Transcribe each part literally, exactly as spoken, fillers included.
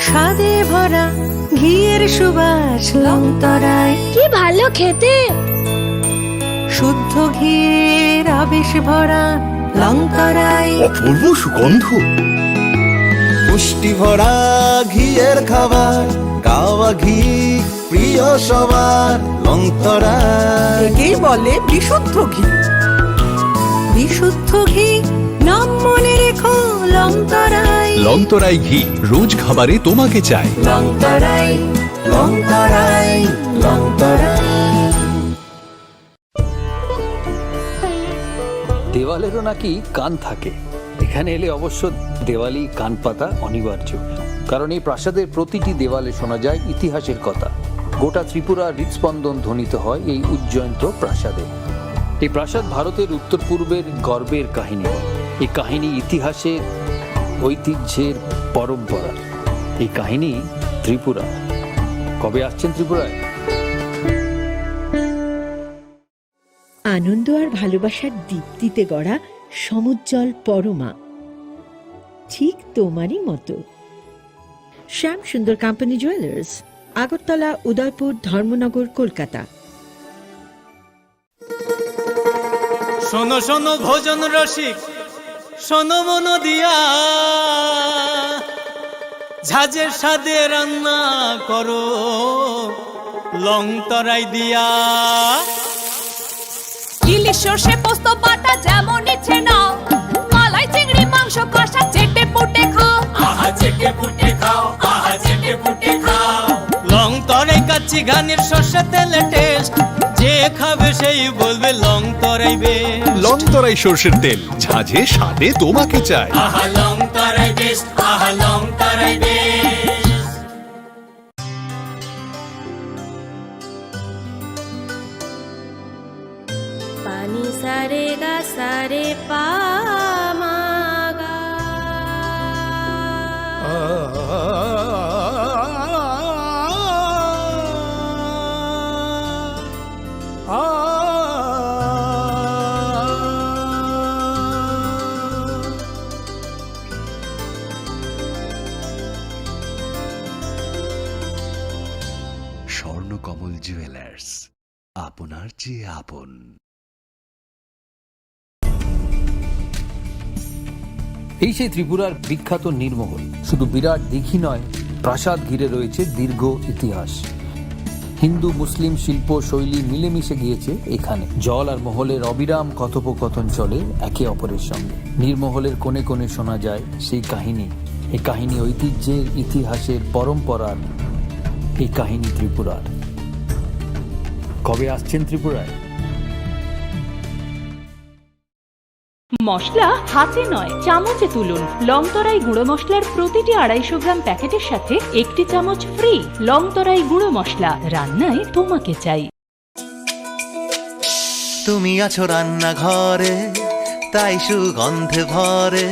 স্বাদে ভরা ঘিয়ের সুবাস লংতরাই। কি ভালো খেতে! শুদ্ধ ঘিয়ের আবেশ ভরা লংতরাই। অপূর্ব সুগন্ধ। পুষ্টি ভরা ঘিয়ের খাবার, গাওয়া ঘি প্রিয় সবার, লংতরাই। একেই বলে বিশুদ্ধ ঘি। বিশুদ্ধ ঘি, নাম মনে রেখো, লংতরাই। লংতরাই ঘি, রোজ খাবারে তোমাকে চাই। লংতরাই, লংতরাই, লংতরাই। দেওয়ালেরও নাকি কান থাকে। এখানে এলে অবশ্য দেওয়ালি কান পাতা অনিবার্য, কারণ এই প্রাসাদের প্রতিটি দেওয়ালে শোনা যায় ইতিহাসের কথা। গোটা ত্রিপুরার হৃদস্পন্দন ধ্বনিত হয় এই উজ্জয়ন্ত প্রাসাদে। এই প্রাসাদ ভারতের উত্তর পূর্বের গর্বের কাহিনী। এই কাহিনী ইতিহাসের, ঐতিহ্যের, পরম্পরার। এই কাহিনী ত্রিপুরা। কবে আসছেন ত্রিপুরায়? আনন্দ আর ভালোবাসার দীপ্তিতে গড়া সমুজ্জ্বল পরমা, ঠিক তোমারই মতো। শ্যাম সুন্দর কোম্পানি জুয়েলার্স, আগরতলা, উদয়পুর, ধর্মনগর, কলকাতা। শোনো শোনো ভোজন রসিক, শোনো মন দিয়া, ঝাঁঝের স্বাদে রান্না করো লং তরাই দিয়া। ইলিশ সর্ষে পোস্ত বাটা যেমন ইচ্ছে নাও, মালাই চিংড়ি মাংস কষা চেটে পুটে খাও। আহা চেটে পুটে খাও, আহা চেটে পুটে খাও। লং তরাই কাচ্চি ঘানির সর্ষে তেলে টেস্ট, যে খাবে সেই বলবে লং তরাই বেশ। লং তরাই সর্ষের তেল, ঝাঁঝে স্বাদে তোমাকে চাই। আহা লং তরাই বেশ, আহা লং তরাই বেশ। Pani sare ga sare pa ma ga. Swarnakamal jewellers, আপনার চেয়ে আপন। এই সেই ত্রিপুরার বিখ্যাত নীরমহল। শুধু বিরাট দিঘি নয়, প্রাসাদ ঘিরে রয়েছে দীর্ঘ ইতিহাস। হিন্দু মুসলিম শিল্প শৈলী মিলেমিশে গিয়েছে এখানে। জল আর মহলের অবিরাম কথোপকথন চলে একে অপরের সঙ্গে। নীরমহলের কোণে কোণে শোনা যায় সেই কাহিনী। এই কাহিনী ঐতিহ্যের, ইতিহাসের, পরম্পরার। এই কাহিনী ত্রিপুরার। কবে আসছেন ত্রিপুরায়? মশলা হাতে নয়, চামচে তুলুন। লংতরাই গুঁড়ো মশলার প্রতিটি আড়াইশো গ্রাম প্যাকেটের সাথে একটি চামচ ফ্রি। লংতরাই গুঁড়ো মশলা, রান্নায় তোমাকে চাই। তুমি আছো রান্নাঘরে, তাই সুগন্ধে ভরে।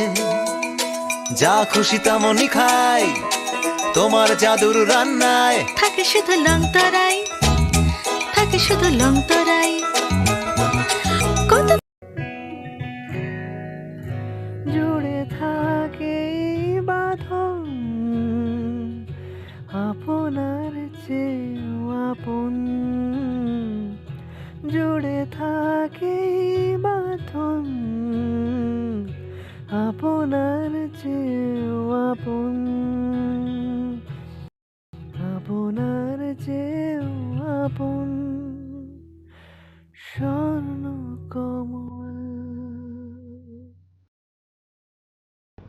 যা খুশি তেমনই খাই, তোমার জাদুর রান্নায়। থাকে শুধু লংতরাই, থাকে শুধু লংতরাই। কত জুড়ে থাকে এই বাঁধন, আপনার চেয়েও আপন। জুড়ে থাকে এই বাঁধন, আপনার চেয়েও আপন, আপনার চেয়েও আপন। স্বর্ণ কমল।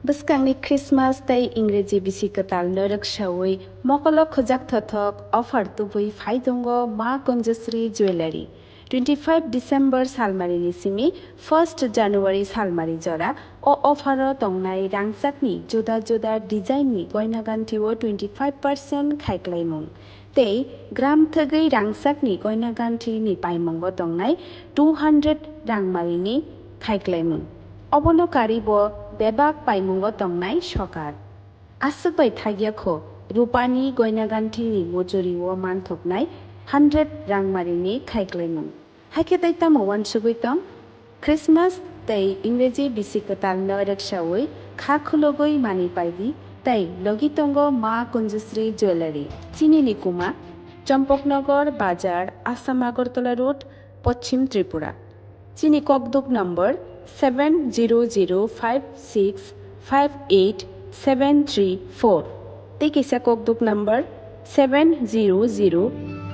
Bwskangni Christmas tei Ingreji bisi kwtalno rwksaui mokolo khujak thothok offer tubui phai tongo Ma Kanjasri Jewellery. Twenty five December salmarini simi first January salmari jora o offer o tongnai rangchakni juda juda design ni goina ganthi o twenty five percent khaiklaimung. Tei gram thwgwi rangchakni goina ganthini paimungo tongnai two hundred rangmarini khaiklaimung. Obono karwi bo bebak paimungo tongnai sokar. Aswk bai thakya kho, rupani goina ganthini muchuri o manthoknai hundred rangmarini khaiklaimung. Hakhe tei tamo uansugwi tong? Christmas tei Ingreji bisi kwtalno rwksaui kha khulugwi manwi paidi, Tei logi tongo Ma Kunjusri Jewellery. Chini ni kuma Champaknagar Bazar, Assam Agartala Road, Poschim Tripura. Chini kokduk number seven zero zero five six five eight seven three four. Tei kisa kokduk number seven zero zero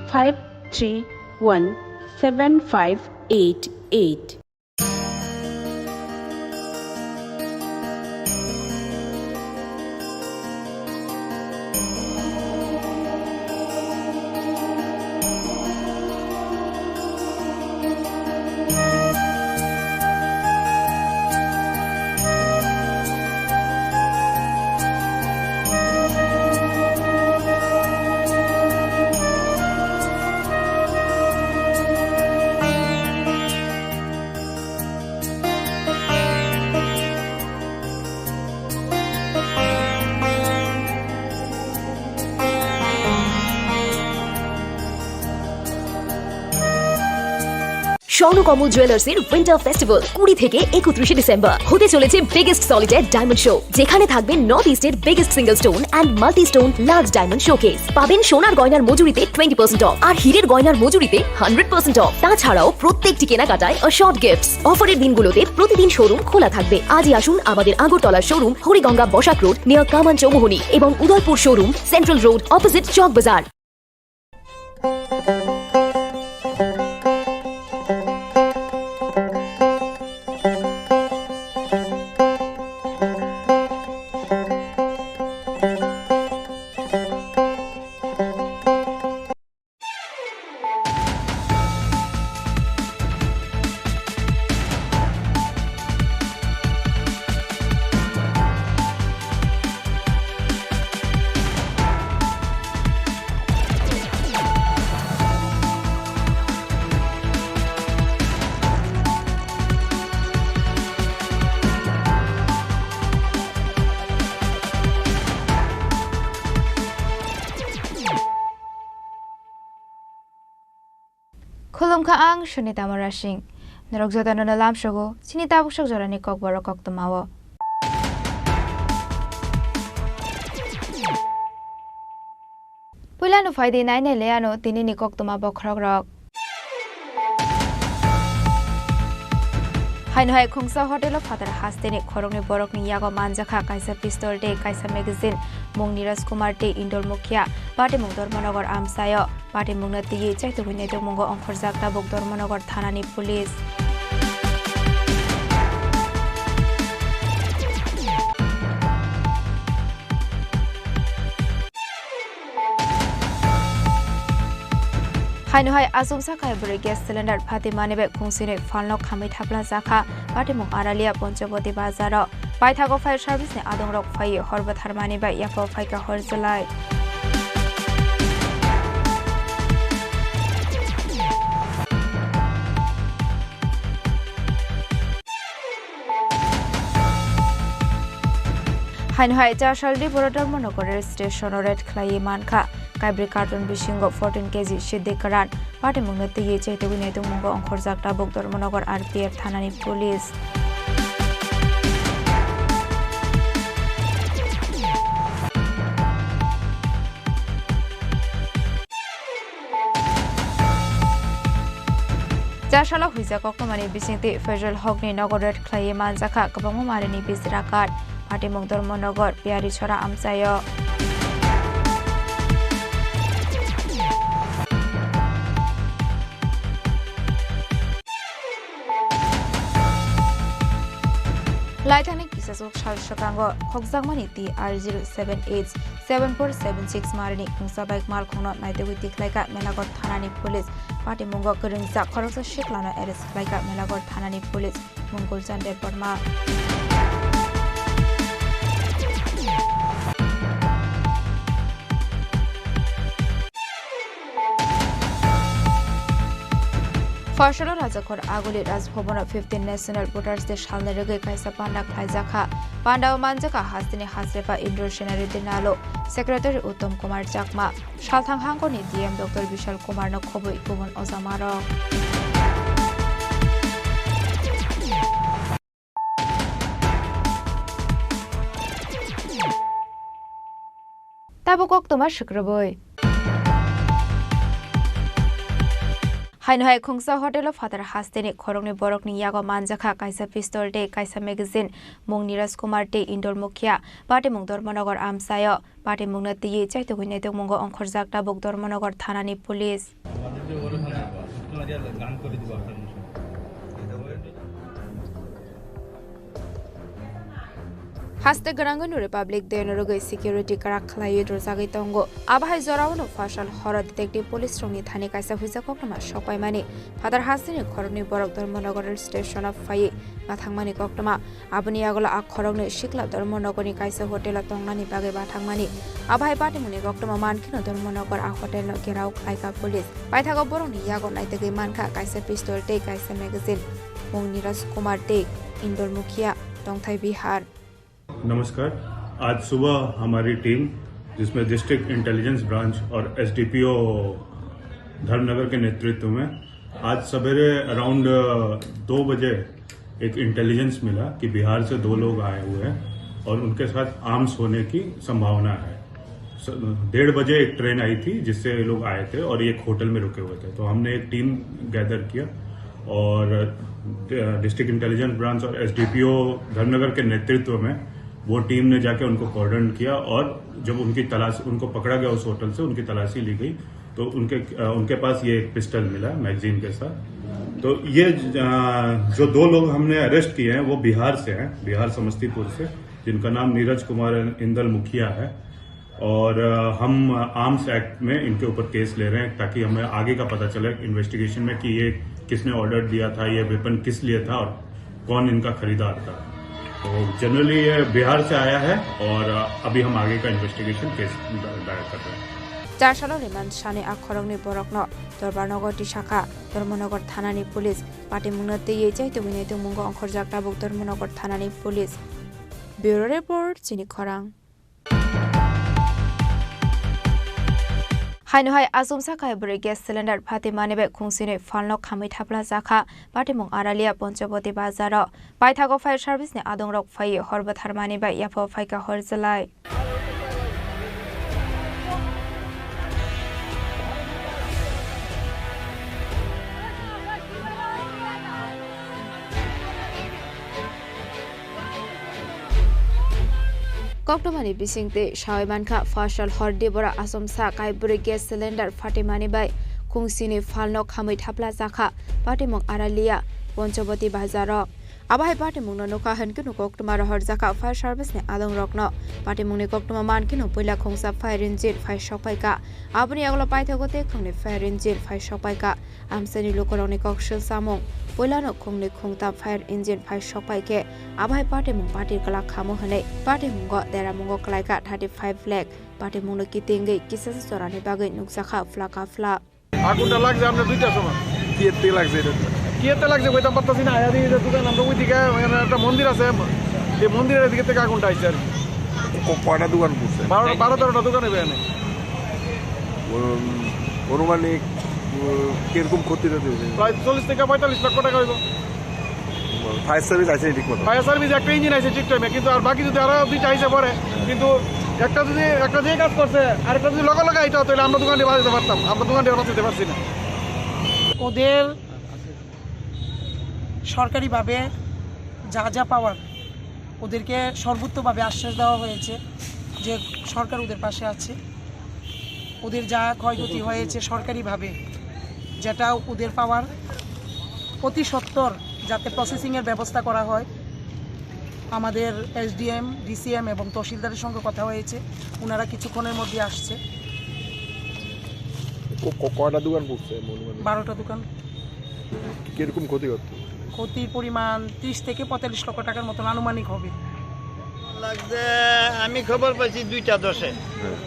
five three one seven five eight eight. স্বর্ণ কমল জুয়েলার্সের winter festival কুড়ি থেকে একত্রিশে ডিসেম্বর। হতে চলেছে biggest solitaire diamond show, যেখানে থাকবে নর্থ ইস্টের biggest single stone and multi stone large diamond showcase. পাবেন সোনার গয়নার মজুরিতে টোয়েন্টি পার্সেন্ট অফ আর হীরের গয়নার মজুরিতে হান্ড্রেড পার্সেন্ট অফ। তাছাড়াও প্রত্যেকটি কেনাকাটায় অ্যাসিওর্ড গিফটস। অফারের দিনগুলোতে প্রতিদিন শোরুম খোলা থাকবে। আজই আসুন আমাদের Agartala showroom Hariganga Basak road near Kaman Chowmuhani এবং Udaipur showroom central road opposite Chowk Bazar. Khulumkha ang Sunita Murasing. Norok jotono no lamsogo chini tabuk sok jorani kokborok koktwmao. Puilano phaidi nainai le ano tinini koktwma bokhorokrok. Haino hai khungsa hotel o phatar hasteni khoroknwi borokni yago manjakha kaisa pistol tei kaisa magazine, mung Niraj Kumar tei Indol Mukhia, patimung Dharmanagar amchaio. Patimungno twiwi chaitugwi naitugmungo ongkhorjak tabuk Dharmanagar thanani police. Haino hai achuksa khai bwrwi gas cylinder phatimani bai khungsini phalno khamwi thapla jakha. Patimung Aralia Panchapati bazaro. Paithago fire service ni adongrok phaiwi hor bwtharmani bai yapha phaikha hor chwlai. Haino hai chasal di boro Dharmanagar rail station o raid khlaiwi mankha. Kaibrwi carton bisingo fourteen K G siddi kwran. Patimungno twiwi chaitugwi naitugmungo ongkhorjak tabuk Dharmanagar R P F thanani police. Chasalo huijak koktwmani bisingtwi Fazlul Hokni nogo raid khlaiwi manjakha kwbangma manwini bisra card. Patimung Dharmanagar, Piyarichhara amchaio. Laithani kisachuk sal swkango khokjakmani T R zero seven H seven four seven six marini khungsa bike malkhungno naitugwi tikhlaikha Melagot thanani police. Patimungo kwrwngjak khoroksa siklano arrest khlaikha Melagot thanani police. Mungkul Chan Debbarma. Pharsalo Rajakhor Aguli Raj Bhavan o fifteen National Voters Day salni rwgwi kaisa panda khlaijakha. Panda o manjakha hasteni Hasrepa Indoor Scenery Dinalo, Secretary Uttom Kumar Chakma, Salthang Hangkoni D M Doctor Bishal Kumar no khobwi kubun ojamarok. Tabuk koktwma swkrwbwi. Haino hai khungsa hotelo phatar hasteni khoroknwi borokni yago manjakha kaisa pistol tei kaisa magazine. Mung Niraj Kumar tei Indol Mukhia, patimung Dharmanagar amchaio. Patimungno twiwi chaitugwi naitugmungo ongkhorjak tabuk Dharmanagar thanani police. Haste gwnangwi no Republic Day no rwgwi security kwrak khlaiwi rwjagwi tongo. Abo hai jorao no Fasal horo detective police rokni thani kaisa huijak koktwma sokpaimani. Phatar hasteni khoroknwi borok Dharmanagar rail station o phaiwi ma thangmani koktwma. Aboni yagulo a khoroknwi sikla Dharmanagarni kaisa hotel o tongnani bagwi ma thangmani. Abo hai patimungni koktwma mankheno Dharmanagar a hotel no gherao khlaikha police. Paithago borokni yago naitugwi mankha kaisa pistol tei kaisa magazine. Mung Niraj Kumar tei Indol Mukhia, Tongthai Bihar. नमस्कार। आज सुबह हमारी टीम, जिसमें district intelligence branch और एसडीपीओ धर्मनगर के नेतृत्व में, आज सवेरे अराउंड दो बजे एक इंटेलिजेंस मिला कि बिहार से दो लोग आए हुए हैं और उनके साथ आर्म्स होने की संभावना है। स-, डेढ़ बजे एक ट्रेन आई थी, जिससे ये लोग आए थे और ये एक होटल में रुके हुए थे। तो हमने एक टीम गैदर किया और, अ, डिस्ट्रिक्ट इंटेलिजेंस ब्रांच और एसडीपीओ धर्मनगर के नेतृत्व में वो टीम ने जाके उनको कॉर्डन किया और जब उनकी तलाश, उनको पकड़ा गया उस होटल से, उनकी तलाशी ली गई, तो उनके, अ, उनके पास ये एक पिस्टल मिला मैगजीन के साथ। तो ये ज-, अ, जो दो लोग हमने अरेस्ट किए हैं, वो बिहार से हैं, बिहार समस्तीपुर से, जिनका नाम नीरज कुमार इंदल मुखिया है। और, अ, हम आर्म्स एक्ट में इनके ऊपर केस ले रहे हैं, ताकि हमें आगे का पता चले इन्वेस्टिगेशन में कि ये किसने ऑर्डर दिया था, ये वेपन किस लिए था और कौन इनका खरीदार था। तो जनरली ये बिहार से आया है और, अ, अभी हम आगे का इन्वेस्टिगेशन केस दा-, दायर कर रहे हैं। Char salo ni mansani a khoroknwi borokno Dorbarnagar tisakha, Dharmanagar thanani police patimungno twiwi chaitugwi naitugmungo ongkhorjak tabuk Dharmanagar thanani police. Bureau Report, Chini Khorang. Haino hai achomsa kaibrwi gas cylinder phatimani bai khungsinwi phalno khamwi thapla jakha patimung Aralia Ponchoboti bazaro. Paithago fire service ni adongrok phaiwi hor bwtharmani bai yapha phaikha hor chwlai. Koktwmani bisingtwi sawi mankha, Fasal hor Dibora achomsa kaibrwi gas cylinder phatimani bai khungsini phalno khamwi thapla jakha, patimung Aralia Ponchoboti bazaro. Abo hai patimungno nukha hwnkhe nuko koktwma rohorjakha fire service ni adongrokno. Patimungni koktwma mankhe no puila khungsa fire engine phai sokpaikha. Aboni yagulo paithago tei khungni fire engine phai sokpaikha. Amchaini lukurokni kok swlsamung, puilano khungni khungtam fire engine phai sokpaikhe, abo hai patimung party kwlak khamu hwnwi patimungo deramungo kwlaikha thirty five lakh. Patimungno kitingwi kisasa jorani bagwi nukjakha phlaka phlak. আগুনটা লাগছে আপনার দুইটার সময়। কিয়েতে লাগছে এটা? কিয়েতে লাগছে কইতাম পারতাছি না। আয়া দেখি যে দোকান, আমরা ওইদিকে, ওখানে একটা মন্দির আছে, এই মন্দিরের দিকে থেকে আগুনটা আইছে আর কি। ক-, কয়টা দোকান পড়ছে? বারো, বারো তেরোটা দোকান হবে এখানে। উম, আনুমানিক, উম, কিরকম ক্ষতি টতি হয়েছে? প্রায় চল্লিশ থেকে পঁয়তাল্লিশ লক্ষ টাকা হইব। ফায়ার সার্ভিস আইছে ঠিক মতো? ফায়ার সার্ভিস একটা ইঞ্জিন আইছে ঠিক টাইমে, কিন্তু আর বাকি যদি আরো দুইটা আইছে পরে, কিন্তু একটা যদি, একটা যে কাজ করছে, আর একটা যদি লগে লগে আইতো, তাহলে আমরা দোকানটি বাঁচাতে পারতাম, আমরা দোকানটি বাঁচাতে পারছি না। ওদের সরকারিভাবে যা যা পাওয়ার, ওদেরকে সর্বোচ্চভাবে আশ্বাস দেওয়া হয়েছে যে সরকার ওদের পাশে আছে। ওদের যা ক্ষয়ক্ষতি হয়েছে সরকারিভাবে, যেটা ওদের পাওয়ার, অতি সত্বর যাতে প্রসেসিংয়ের ব্যবস্থা করা হয়। আমাদের এসডিএম, ডিসিএম এবং তহসিলদারের সঙ্গে কথা হয়েছে, ওনারা কিছুক্ষণের মধ্যে আসছে। ক-, ক-, কয়টা দোকান পড়ছে মনে মনে? বারোটা দোকান। কিরকম ক্ষতি করতো? ক্ষতির পরিমাণ ত্রিশ থেকে পঁয়তাল্লিশ লক্ষ টাকার মতন আনুমানিক হবে। লাগছে, আমি খবর পাইছি দুইটা দশে। হ্যাঁ।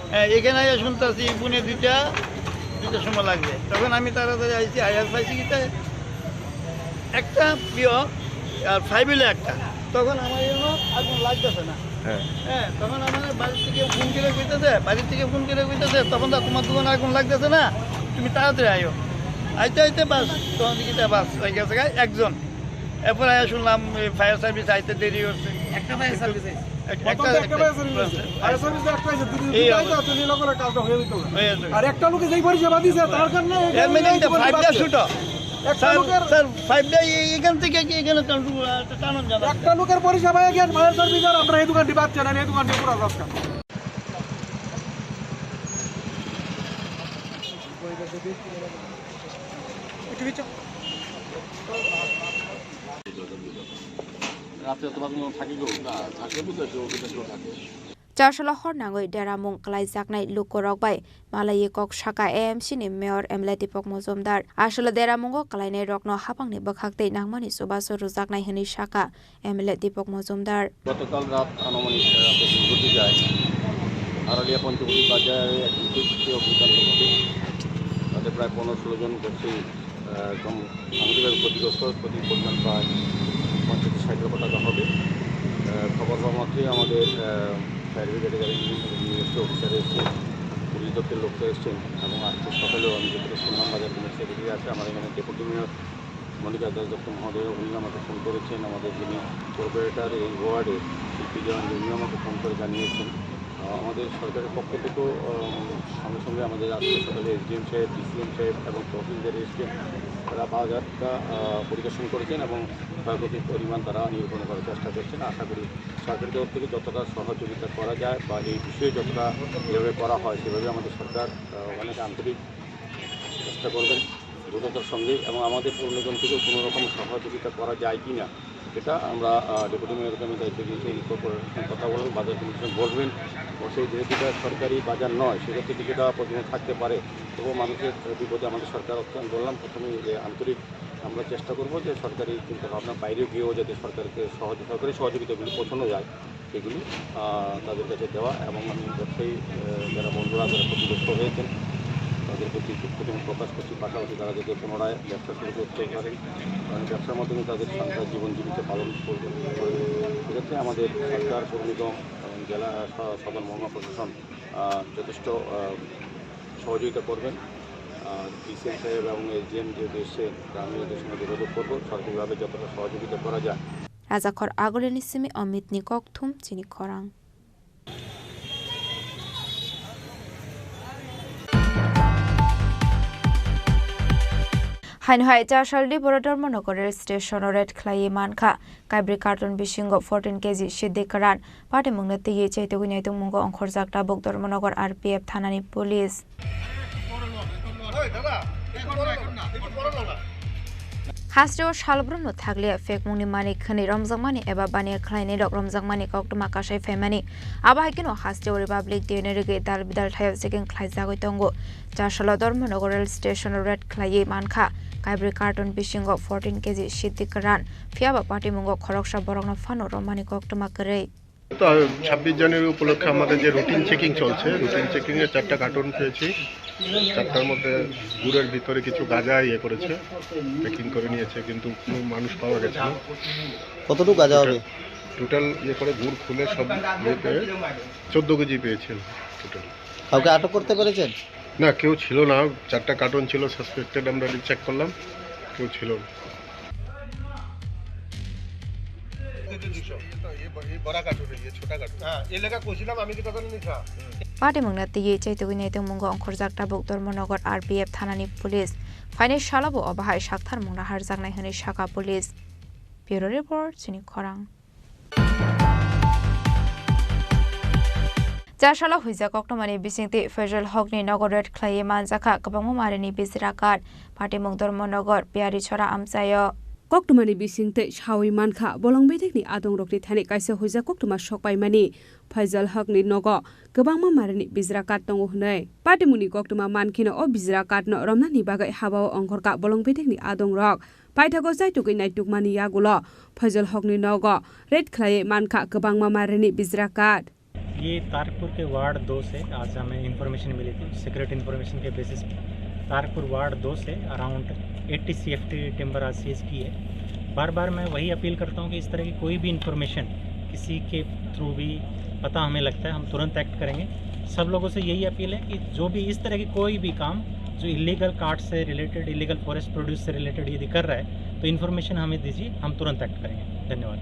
হ্যাঁ, এখানে আইয়া শুনতাছি পুনে দুইটা, দুইটার সময় লাগবে। তখন আমি তাড়াতাড়ি আইছি, আইয়া পাইছি কিতা একটা প্রিয় আর ফাইভ হইলে একটা। তখন আমার এখানে আগুন লাগতেছে না। হ্যাঁ। হ্যাঁ, তখন আমার বাড়ি থেকে ফোন করে কইতেছে, বাড়ি থেকে ফোন করে কইতেছে, "তখন তো তোমার দোকানে আগুন লাগতেছে না, তুমি তাড়াতাড়ি আইও।" আইতে আইতে বাস, তখন দেখি তা বাস হয়ে গেছে গা একজন। এরপর আয়া শুনলাম, এই ফায়ার সার্ভিস আইতে দেরি হচ্ছে। একটা ফায়ার সার্ভিস আইছে। এক-, প্রথম তো একটা একটা ফায়ার সার্ভিস আইছে। ফায়ার সার্ভিস তো একটা আইছে, দুটো, এই দুটো আইছে, অবস্থা। তো নীলনগরে কাজটা হয়ে যেত না। হয়ে যেত। আর একটা লোকে যেই পরিষেবা দিছে, তার কারণে এই এর মানে এই যে ফাইভ ডে শুট। একটা স্যার, লোকের স্যার, ফাইভ ডে এ-, এখান থেকে কি এখানে কারণ, আহ, কারণ জানা একটা লোকের পরিষেবা এগিয়ে ফায়ার সার্ভিস আর আমরা এই দোকানটি বাদ চাই না, এই দোকানটি পুরো রাস্তা। একটু নিচে। রাতে তোমার কোনো থাকি গো? না, থাকে বুঝতে পারছো, ওদের কেউ থাকে। Chasalo hor nangwi deramung kwlaijaknai lukurok bai malaiwi kok saka A M C ni mayor M L A Deepak Majumdar. Aswlo deramungo kwlainairokno hapangni bwkhak tei nangmani chubachu rwjaknai hwnwi saka M L A Deepak Majumdar. গতকাল রাত আনুমানিক, আহ, প্রায় দুই কোটি যায়। আড়ালিয়া পঞ্চবটি বাজারে এক বিদ্যুৎ অগ্নিকাণ্ড ঘটে। তাতে প্রায় পনেরো ষোলো জন ব্যক্তি, আহ, একদম সামগ্রিকভাবে ক্ষতিগ্রস্ত, ক্ষতির পরিমাণ প্রায় পঞ্চাশ ষাট লক্ষ টাকা হবে। আহ, খবর পাওয়া মাত্রই আমাদের, আহ, ফায়ার ব্রিগেডে যারা ইঞ্জিনিয়ার এসছে, অফিসার এসছে, পুলিশ দপ্তরের লোক এসছেন এবং আজকে সকালেও আমি যেটুকু শুনলাম, বাজার কমিটি সেক্রেটারি আছে, আমার এখানে ডেপুটি মেয়র মনিকা দাস দত্ত মহোদয়, উনি আমাকে ফোন করেছেন, আমাদের যিনি কর্পোরেটর এই ওয়ার্ডে শিল্পী জয়ন্ত, উনিও আমাকে ফোন করে জানিয়েছেন। আহ, আমাদের সরকারের পক্ষ থেকেও, আহ, সঙ্গে সঙ্গে আমাদের আজকে সকালে এসডিএম সাহেব, ডিসিএম সাহেব এবং তহসিলদার এসছেন। তারা বাজারটা, আহ, পরিদর্শন করেছেন এবং ক্ষয়ক্ষতির পরিমাণ তারা নিরূপণ করার চেষ্টা করছেন। আশা করি সরকারের তরফ থেকে যতটা সহযোগিতা করা যায় বা এই বিষয়ে যতটা যেভাবে করা হয়, সেভাবে আমাদের সরকার, আহ, অনেক আন্তরিক চেষ্টা করবেন দ্রুততার সঙ্গে। এবং আমাদের অন্যজন থেকে কোনো রকম সহযোগিতা করা যায় কি না, সেটা আমরা, আহ, ডেপুটি মেয়রকে আমি দায়িত্ব দিয়েছি, উনি কর্পোরেশনের সঙ্গে কথা বলবেন, বাজার কমিটির সঙ্গে বসবেন, বসে যেহেতু এটা সরকারি বাজার নয়, সেক্ষেত্রে কিছুটা প্রতিবন্ধক থাকতে পারে। তবুও মানুষের বিপদে আমাদের সরকার অত্যন্ত, বললাম প্রথমেই যে আন্তরিক আমরা চেষ্টা করব যে সরকারি চিন্তা ভাবনার বাইরেও গিয়েও যাতে সরকারকে সহজ-, সরকারি সহযোগিতাগুলি পৌঁছানো যায়, সেগুলি, আহ, তাদের কাছে দেওয়া। এবং আমি ব্যবসায়ী, আহ, যারা বন্ধুরা যারা ক্ষতিগ্রস্ত হয়েছেন, তাদের প্রতি দুঃখ এবং প্রকাশ করছি। পাশাপাশি তারা যাতে পুনরায় ব্যবসা শুরু করতে পারেন, কারণ ব্যবসার মাধ্যমে তাদের সন্তান জীবন জীবিকা পালন করবে। সেক্ষেত্রে আমাদের সরকার, পৌর নিগম এবং জেলা, আহ, স-, সদর মহকুমা প্রশাসন, আহ, যথেষ্ট, আহ, সহযোগিতা করবেন। আহ, ডিসিএম সাহেব এবং এসডিএম যে এসছেন, তা আমি ওদের সঙ্গে যোগাযোগ করবো, সরকারিভাবে যতটা সহযোগিতা করা যায়। Rajakhor Agulini simi Amit ni kokthum chini khorang. Haino hai Chasalo Diboro Dharmanagar rail station o raid khlaiwi mankha kaibri carton bisingo fourteen K G siddi kwran. Patimungno twiwi chaitugwi naitugmungo ongkhorjak tabuk Dharmanagar R P F thanani police. Hasteo salbrumno thakliya phekmungni manik hwnwi romjakmani eba baniya khlainairok romjakmani koktwma kasai phaimani. Abo hai kheno hasteo Republic Day ni rwgwi dal bidal thaio checking khlaijagwi tongo. Chasalo Dharmanagar rail station o raid khlaiwi mankha kaibri carton bisingo fourteen K G siddi kwran. Phiyaba patimungo khoroksa borokno phano romani koktwma kwrwi. তো ছাব্বিশ জানুয়ারি উপলক্ষে আমাদের যে routine checking চলছে, routine checking এ চারটা কার্টন পেয়েছি। চারটার মধ্যে গুড়ের ভিতরে কিছু গাঁজা ইয়ে করেছে, প্যাকিং করে নিয়েছে, কিন্তু কোনো মানুষ পাওয়া গেছে না। কতটুকু গাঁজা হবে? টোটাল ইয়ে করে গুড় খুলে সব ইয়ে পেয়ে চোদ্দ কেজি পেয়েছেন টোটাল। কাউকে আটক করতে পেরেছেন? না, কেউ ছিল না। চারটা কার্টন ছিল সাসপেক্টেড, আমরা চেক করলাম, কেউ ছিল না। ये तो, ये ब-, ये बड़ा कार्टून है, ये छोटा कार्टून। हाँ, ये लगा कोशिला मामी के पता नहीं था। Patimungno twiwi chaitugwi naitugmungo ongkhorjak tabuk Dharmanagar R P F thanani police. Phainai salobo obo hai saktharmung naharjaknai hwnwi sakha police. Bureau Report, chini khorang. Chasalo huijak koktwmani bisingtwi Faizal Hokni nogo raid khlaiwi manjakha kwbangma marini bijra card. Patimung Dharmanagar, Piyarichora amchaio. Koktwmani bisingtwi sawi mankha, bolong bedekni adongrokni thani kaisa huijak koktwma sokpaimani Faizal Hokni nogo kwbangma marini bijra card tongo hwnwi. Patimungni koktwma mankheno o bijra cardno romnani bagwi habao ongkhorkha bolong bedekni adongrok. Paithago chaitugwi naitukmani yagulo Faizal Hokni nogo raid khlaiwi mankha kwbangma marini bijra card. ये तारकपुर के वार्ड दो से आज हमें इन्फॉर्मेशन मिली थी, secret information के बेसिस पे। तारकपुर वार्ड दो से अराउंड एटी सीएफटी टिम्बर आज सीज की है। बार बार मैं वही अपील करता हूँ कि इस तरह की कोई भी इन्फॉर्मेशन किसी के थ्रू भी पता हमें लगता है, हम तुरंत एक्ट करेंगे। सब लोगों से यही अपील है कि जो भी इस तरह की कोई भी काम जो इलीगल काट से रिलेटेड, इलीगल फॉरेस्ट प्रोड्यूस से रिलेटेड यदि कर रहा है, तो इन्फॉर्मेशन हमें दीजिए, हम तुरंत एक्ट करेंगे। धन्यवाद।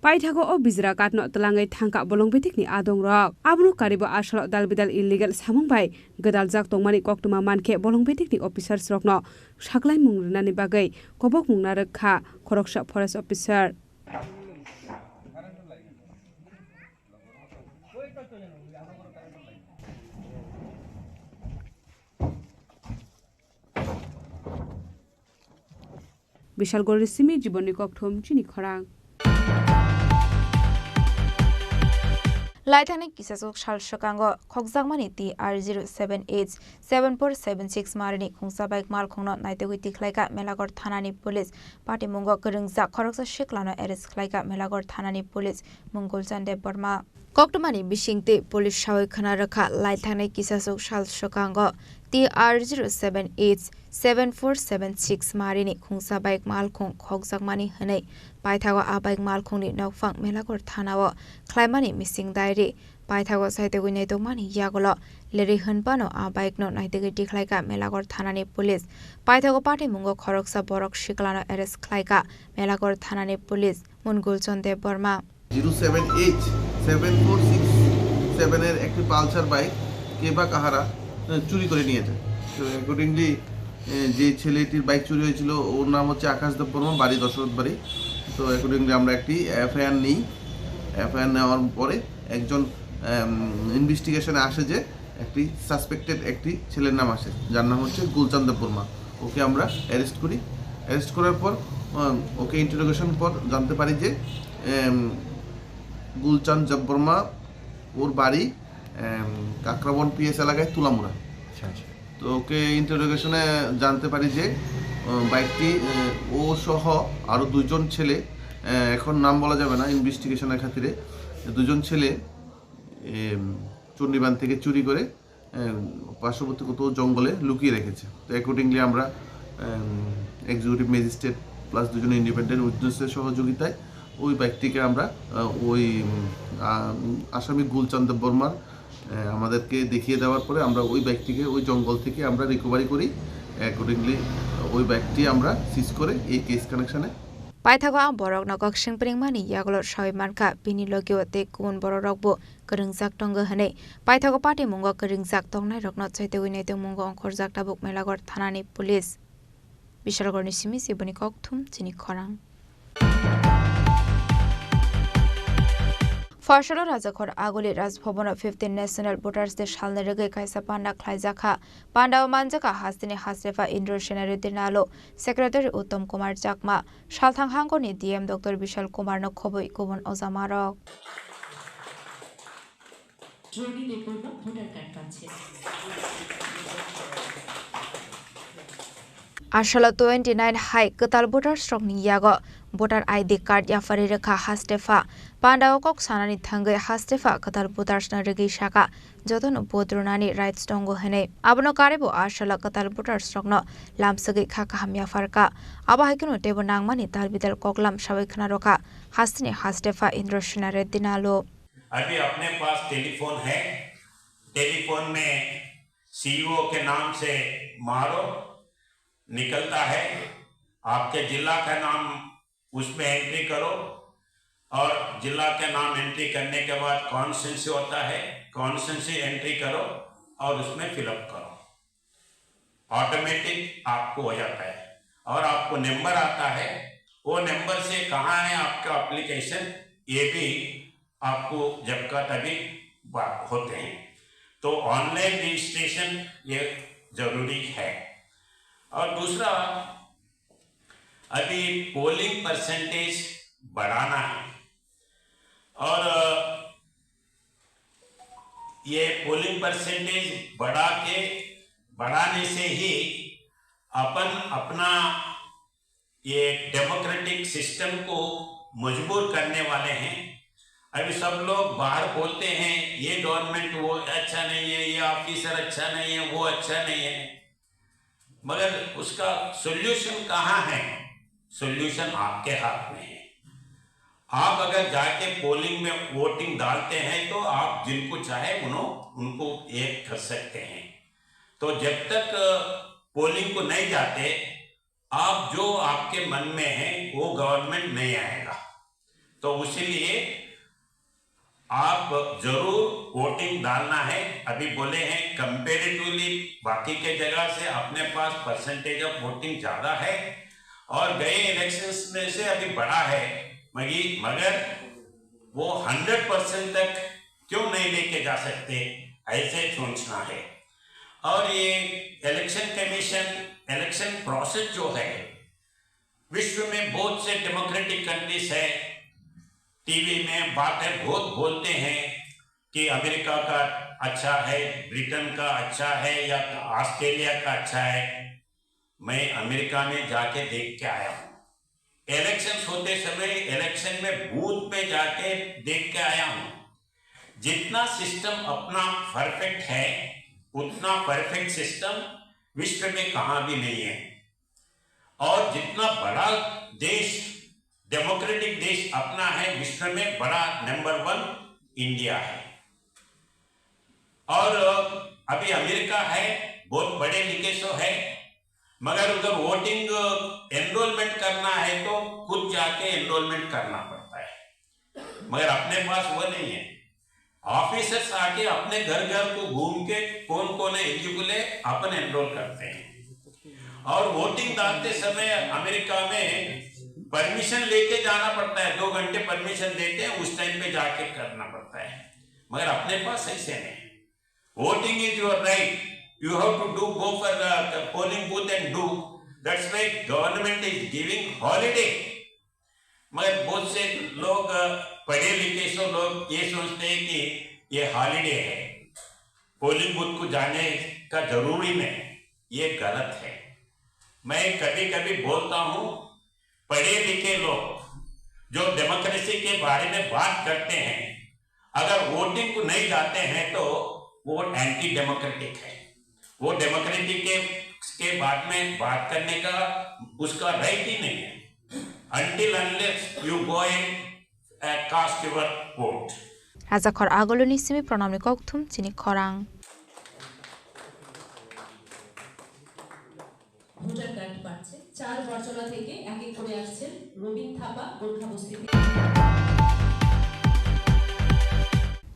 Paithago o bijra katno twlangwi thangkha bolong betikni adongrok. Abono karibo asalo dalbidal illegal samung bai gwdaljak tongmani koktwma mankhe bolong betikni officers rokno saklaimung rwnani bagwi kobokmung narwk kha khoroksa forest officer. Bishalgarhni simi Jibonni Kokthum chini khorang. Laithangni kisasuk sal swkango khokjakmani T R zero seven H seven four seven six marini khungsa bike malkhungno naitugwi tikhlaikha Melaghor thanani police. Patimungo kwrwngjak khoroksa siklano arrest khlaikha Melaghor thanani police Mungulchan Debbarma. Koktwmani bisingtwi police sawi khna rwkha, laithangni kisasuk sal swkango T R zero seven H seven four seven six marini khungsa bike malkhung khokjakmani hwnwi paithago a bike malkhungni nokphang Melaghor thanao khlaimani missing diary. Paithago saitugwi naitokmani yagulo lerwi hwnphano a bike no naitugwi tikhlaikha Melaghor thanani police. Paithago patimungo khoroksa borok siklano arrest khlaikha Melaghor thanani police Mungulchan Debbarma. Zero seven H seven four six seven এর একটি Pulsar bike কে বা কাহারা আহ, চুরি করে নিয়ে যায়। তো অ্যাকর্ডিংলি যে ছেলেটির বাইক চুরি হয়েছিল, ওর নাম হচ্ছে আকাশ দেববর্মা, বাড়ি দশরথ বাড়ি। তো অ্যাকর্ডিংলি আমরা একটি এফআইআর নিই। এফআইআর নেওয়ার পরে একজন ইনভেস্টিগেশনে আসে যে একটি সাসপেক্টেড একটি ছেলের নাম আসে, যার নাম হচ্ছে গুলচান দেববর্মা। ওকে আমরা অ্যারেস্ট করি। অ্যারেস্ট করার পর আহ, ওকে ইন্টারোগেশন পর জানতে পারি যে আম, গুলচান দেববর্মা, ওর বাড়ি আম, কাকরাবন পিএস এলাকায় তুলামুড়া। আচ্ছা আচ্ছা। তো ওকে ইন্টারোগেশনে জানতে পারি যে আহ, বাইকটি আহ, ও সহ আরও দুইজন ছেলে, আহ, এখন নাম বলা যাবে না ইনভেস্টিগেশনের খাতিরে, দুজন ছেলে এম, চণ্ডীবান থেকে চুরি করে আহ, পার্শ্ববর্তী কোথাও জঙ্গলে লুকিয়ে রেখেছে। তো অ্যাকর্ডিংলি আমরা এক্সিকিউটিভ ম্যাজিস্ট্রেট প্লাস দুজন ইন্ডিপেন্ডেন্ট উইটনেসের সহযোগিতায় ওই বাইকটিকে আমরা আহ, ওই উম, আ- আসামি গুলচান দেববর্মার আহ, আমাদেরকে দেখিয়ে দেওয়ার পরে আমরা ওই বাইকটিকে ওই জঙ্গল থেকে আমরা রিকভারি করি। অ্যাকর্ডিংলি ওই বাইকটি আমরা সিজ করে এই কেস কানেকশনে Paithago ang borokno kok sengpringmani yagulo sawi mankha, bini logio tei kubun bororokbo kwrwngjak tongo hwnwi. Paithago patimungo kwrwngjak tongnairokno chaitugwi naitugmungo ongkhorjak tabuk Melaghor thanani police. Bishalgarhni simi Jibonni Kokthum chini khorang. Phorsalo Rajakhor Aguli Rajbhabono fifteen National Voters Day salni rwgwi kaisa panda khlaijakha. Pandao manjakha hasteni hastepha Indra Senareddy Nalo, Secretary Uttom Kumar Chakma, Salthang hangkorni D M Doctor Bishal Kumarno khobwi kubun ojamarok. Asalo twenty nine hai kwtal voters rokni yago voter I D card yapharwi rwkha hastepha. Pandao kok sanani thangwi hastepha kwtal voters no rwgwi saka, jotono vote rwnani rights tongo hwnwi. Abono karwibo asalo kwtal voters rokno lamsogwi kha kaham yapharkha. Abo hai kheno teibo nangmani dalbidal koklam sawi khna rwkha hasteni hastepha Indra Senareddy Nalo. अभी अपने पास टेलीफोन है, टेलीफोन में सीईओ के नाम से मारो, निकलता है। आपके जिला का नाम उसमें एंट्री करो और जिला का नाम एंट्री करने के बाद कॉन्स्टिट्यूएंसी होता है, कॉन्स्टिट्यूएंसी एंट्री करो और उसमें फिलअप करो। ऑटोमेटिक आपको हो जाता है और आपको नंबर आता है। वो नंबर से कहाँ है आपका एप्लीकेशन, ये भी आपको जब का तभी बा- होते हैं। तो ऑनलाइन रजिस्ट्रेशन ये जरूरी है। और दूसरा, अभी पोलिंग परसेंटेज बढ़ाना है और ये पोलिंग परसेंटेज बढ़ा के, बढ़ाने से ही अपन अपना ये डेमोक्रेटिक सिस्टम को मजबूत करने वाले हैं। अभी सब लोग बाहर बोलते हैं, ये गवर्नमेंट वो अच्छा नहीं है, ये ऑफिसर अच्छा नहीं है, वो अच्छा नहीं है, मगर उसका सॉल्यूशन कहाँ है? सॉल्यूशन आपके हाथ में है। आप अगर जाके पोलिंग में वोटिंग डालते हैं तो आप जिनको चाहे उन्हों उनको एक कर सकते हैं। तो जब तक पोलिंग को नहीं जाते, आप जो आपके मन में है वो गवर्नमेंट नहीं आएगा। तो उसीलिए आप जरूर वोटिंग डालना है। अभी बोले हैं, कंपेरेटिवली बाकी के जगह से अपने पास परसेंटेज ऑफ वोटिंग ज्यादा है और गए इलेक्शंस में से अभी बड़ा है, मगी मगर वो हंड्रेड परसेंट तक क्यों नहीं लेके जा सकते, ऐसे सोचना है। और ये इलेक्शन कमीशन, इलेक्शन प्रोसेस जो है, विश्व में बहुत से डेमोक्रेटिक कंट्रीज है, टीवी में बातें बहुत बोलते हैं कि अमेरिका का अच्छा है, ब्रिटेन का अच्छा है या ऑस्ट्रेलिया का अच्छा है। मैं अमेरिका में जाके देख के आया हूँ। इलेक्शंस होते समय इलेक्शन में बूथ पे जाके देख के आया हूँ। जितना सिस्टम अपना परफेक्ट है, उतना परफेक्ट सिस्टम विश्व में कहाँ भी नहीं है। और जितना बड़ा देश, डेमोक्रेटिक देश अपना है विश्व में, बड़ा नंबर वन इंडिया है। और अभी अमेरिका है, बहुत पढ़े लिखे सो है, मगर उधर वोटिंग, एनरोलमेंट करना है तो खुद जाके एनरोलमेंट करना पड़ता है, मगर अपने पास वो नहीं है। ऑफिसर्स आके अपने घर घर को घूम के कौन कौन है एलिजिबल है, अपन एनरोल करते हैं। और वोटिंग डालते समय अमेरिका में परमिशन लेके जाना पड़ता है, दो घंटे परमिशन देते हैं, उस टाइम पे जाके करना पड़ता है, मगर अपने पास ऐसे नहीं। Voting is your right, you have to do, go for the polling booth and do. That's why government is giving holiday. मगर बहुत से लोग, अ, पढ़े लिखे सो लोग ये सोचते हैं कि ये हॉलीडे है, पोलिंग बूथ को जाने का जरूरी नहीं, ये गलत है। मैं कभी कभी बोलता हूँ, पढ़े लिखे लोग जो डेमोक्रेसी के बारे में बात करते हैं, अगर वोटिंग को नहीं जाते हैं तो वो एंटी डेमोक्रेटिक है। वो डेमोक्रेटिक के, के बारे में बात करने का उसका राइट ही नहीं है। Until unless you go and, uh, cast your vote. Rajakhor aguluni simi pranamni kokthum chini khorang. Voter card পাচ্ছে। চার বটতলা থেকে এক এক করে আসছেন রবিন থাপা, গোর্খাবস্তি থেকে।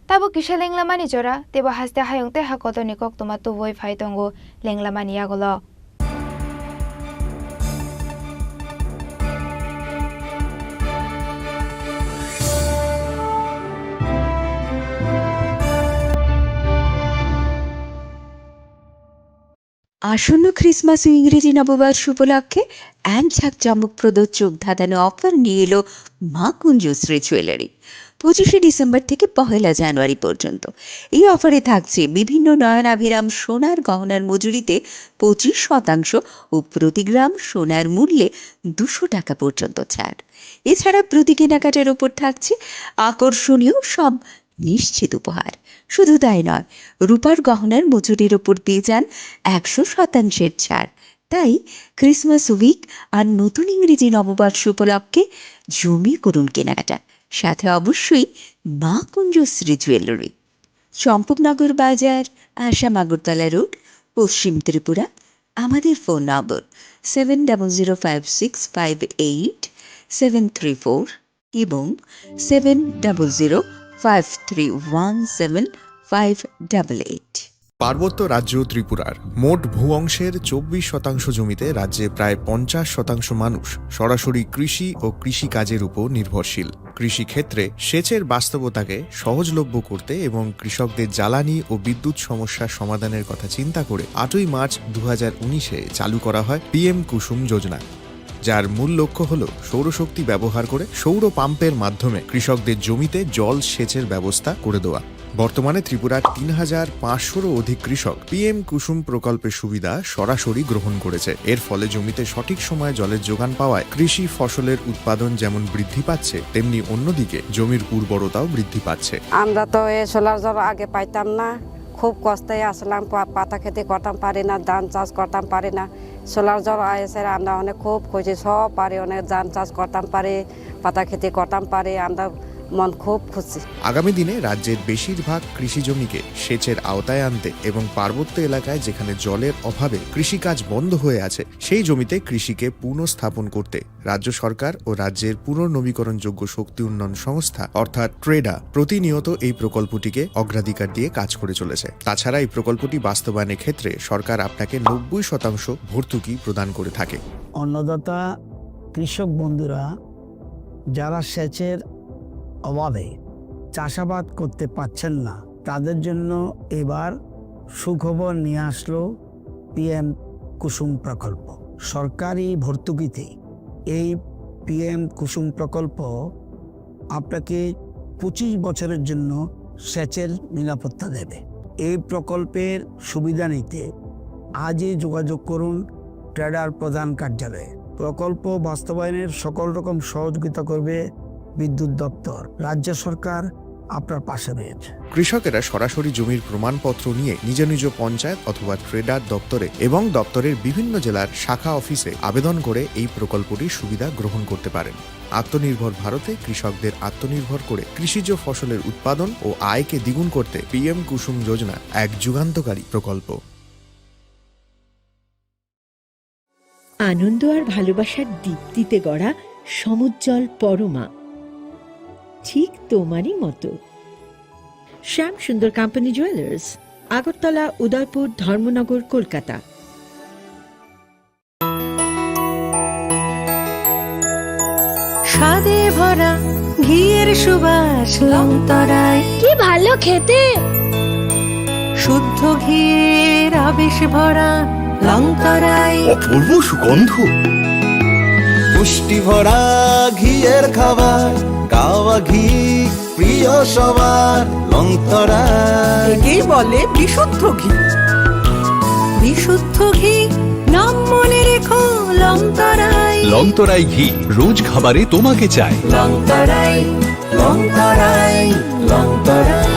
Tabuk kisa lenglamani jora, teibo haste hayung tei hakotorni koktwma tubui phai tongo lenglamani yagulo. আসন্ন ক্রিসমাস ও ইংরেজি নববর্ষ উপলক্ষে এক ঝাঁক চমকপ্রদ চোখ ধাঁধানো অফার নিয়ে এলো মা কুঞ্জশ্রী জুয়েলারি। পঁচিশে ডিসেম্বর থেকে পহেলা জানুয়ারি পর্যন্ত এই অফারে থাকছে বিভিন্ন নয়নাভিরাম সোনার গহনার মজুরিতে পঁচিশ শতাংশ ও প্রতি গ্রাম সোনার মূল্যে দুশো টাকা পর্যন্ত ছাড়। এছাড়া প্রতি কেনাকাটার ওপর থাকছে আকর্ষণীয় সব নিশ্চিত উপহার। শুধু তাই নয়, রূপার গহনার মজুরির ওপর পেয়ে যান একশো শতাংশের ছাড়। তাই ক্রিসমাস উইক আর নতুন ইংরেজি নববর্ষ উপলক্ষে জমিয়ে করুন কেনাকাটা, সাথে অবশ্যই মা কুঞ্জশ্রী জুয়েলারি, চম্পকনগর বাজার, আসাম আগরতলা রোড, পশ্চিম ত্রিপুরা। আমাদের phone number seven double zero five six five eight seven three four এবং seven double zero five three one seven five double eight. পার্বত্য রাজ্য ত্রিপুরার মোট ভূ অংশের চব্বিশ শতাংশ জমিতে রাজ্যে প্রায় পঞ্চাশ শতাংশ মানুষ সরাসরি কৃষি ও কৃষিকাজের উপর নির্ভরশীল। কৃষিক্ষেত্রে সেচের বাস্তবতাকে সহজলভ্য করতে এবং কৃষকদের জ্বালানি ও বিদ্যুৎ সমস্যার সমাধানের কথা চিন্তা করে আটই মার্চ দু হাজার উনিশে চালু করা হয় পিএম কুসুম যোজনা, যার মূল লক্ষ্য হল সৌরশক্তি ব্যবহার করে সৌর পাম্পের মাধ্যমে কৃষকদের জমিতে জল সেচের ব্যবস্থা করে দেওয়া। বর্তমানে ত্রিপুরার তিন হাজার পাঁচশোরও অধিক কৃষক পিএম কুসুম প্রকল্পের সুবিধা সরাসরি গ্রহণ করেছে। এর ফলে জমিতে সঠিক সময়ে জলের যোগান পাওয়ায় কৃষি ফসলের উৎপাদন যেমন বৃদ্ধি পাচ্ছে, তেমনি অন্যদিকে জমির উর্বরতাও বৃদ্ধি পাচ্ছে। আমরা তো এই সোলার জল আগে পাইতাম না, খুব কষ্টে আসলাম, পা-, পাতা খেতে করতাম পারি না, ধান চাষ করতাম পারি না। সোলার জল এসে আমরা অনেক খুব খুশি, সব পারি, অনেক ধান চাষ করতাম পারি, পাতা খেতে করতাম পারি। আমরা মন খুব খুশি। আগামী দিনে রাজ্যের বেশিরভাগ কৃষি জমিকে সেচের আওতায় আনতে এবং পার্বত্য এলাকায় যেখানে জলের অভাবে কৃষিকাজ বন্ধ হয়ে আছে, সেই জমিতে কৃষিকে পুনঃস্থাপন করতে রাজ্য সরকার ও রাজ্যের পুনর্নবীকরণযোগ্য শক্তি উন্নয়ন সংস্থা অর্থাৎ ট্রেডা প্রতিনিয়ত এই প্রকল্পটিকে অগ্রাধিকার দিয়ে কাজ করে চলেছে। তাছাড়া এই প্রকল্পটি বাস্তবায়নের ক্ষেত্রে সরকার আপনাকে নব্বই শতাংশ ভর্তুকি প্রদান করে থাকে। অন্নদাতা কৃষক বন্ধুরা যারা সেচের অভাবে চাষাবাদ করতে পারছেন না, তাদের জন্য এবার সুখবর নিয়ে আসলো পিএম কুসুম প্রকল্প। সরকারি ভর্তুকিতে এই পিএম কুসুম প্রকল্প আপনাকে পঁচিশ বছরের জন্য সেচের নিরাপত্তা দেবে। এই প্রকল্পের সুবিধা নিতে আজই যোগাযোগ করুন ট্রেডার প্রধান কার্যালয়ে। প্রকল্প বাস্তবায়নের সকল রকম সহযোগিতা করবে বিদ্যুৎ দপ্তর। রাজ্য সরকার আপনার পাশে রয়েছে। কৃষকেরা সরাসরি জমির প্রমাণপত্র নিয়ে নিজ নিজ পঞ্চায়েত অথবা ট্রেডার দপ্তরে এবং দপ্তরের বিভিন্ন জেলার শাখা অফিসে আবেদন করে এই প্রকল্পটির সুবিধা গ্রহণ করতে পারেন। আত্মনির্ভর ভারতে কৃষকদের আত্মনির্ভর করে কৃষিজ ফসলের উৎপাদন ও আয়কে দ্বিগুণ করতে পিএম কুসুম যোজনা এক যুগান্তকারী প্রকল্প। আনন্দ আর ভালোবাসার দীপ্তিতে গড়া সমুজ্জ্বল পরমা, ঠিক তোমারই মতো। শ্যাম সুন্দর কোম্পানি জুয়েলার্স, আগরতলা, উদয়পুর, ধর্মনগর, কলকাতা। স্বাদে ভরা ঘিয়ের সুবাস লংতরাই। কি ভালো খেতে! শুদ্ধ ঘিয়ের আবেশ ভরা লংতরাই। অপূর্ব সুগন্ধ। পুষ্টি ভরা ঘিয়ের খাবার, গাওয়া ঘি প্রিয় সবার লংতরাই। একেই বলে বিশুদ্ধ ঘি। বিশুদ্ধ ঘি, নাম মনে রেখো লংতরাই। লংতরাই ঘি, রোজ খাবারে তোমাকে চাই। লংতরাই, লংতরাই, লংতরাই।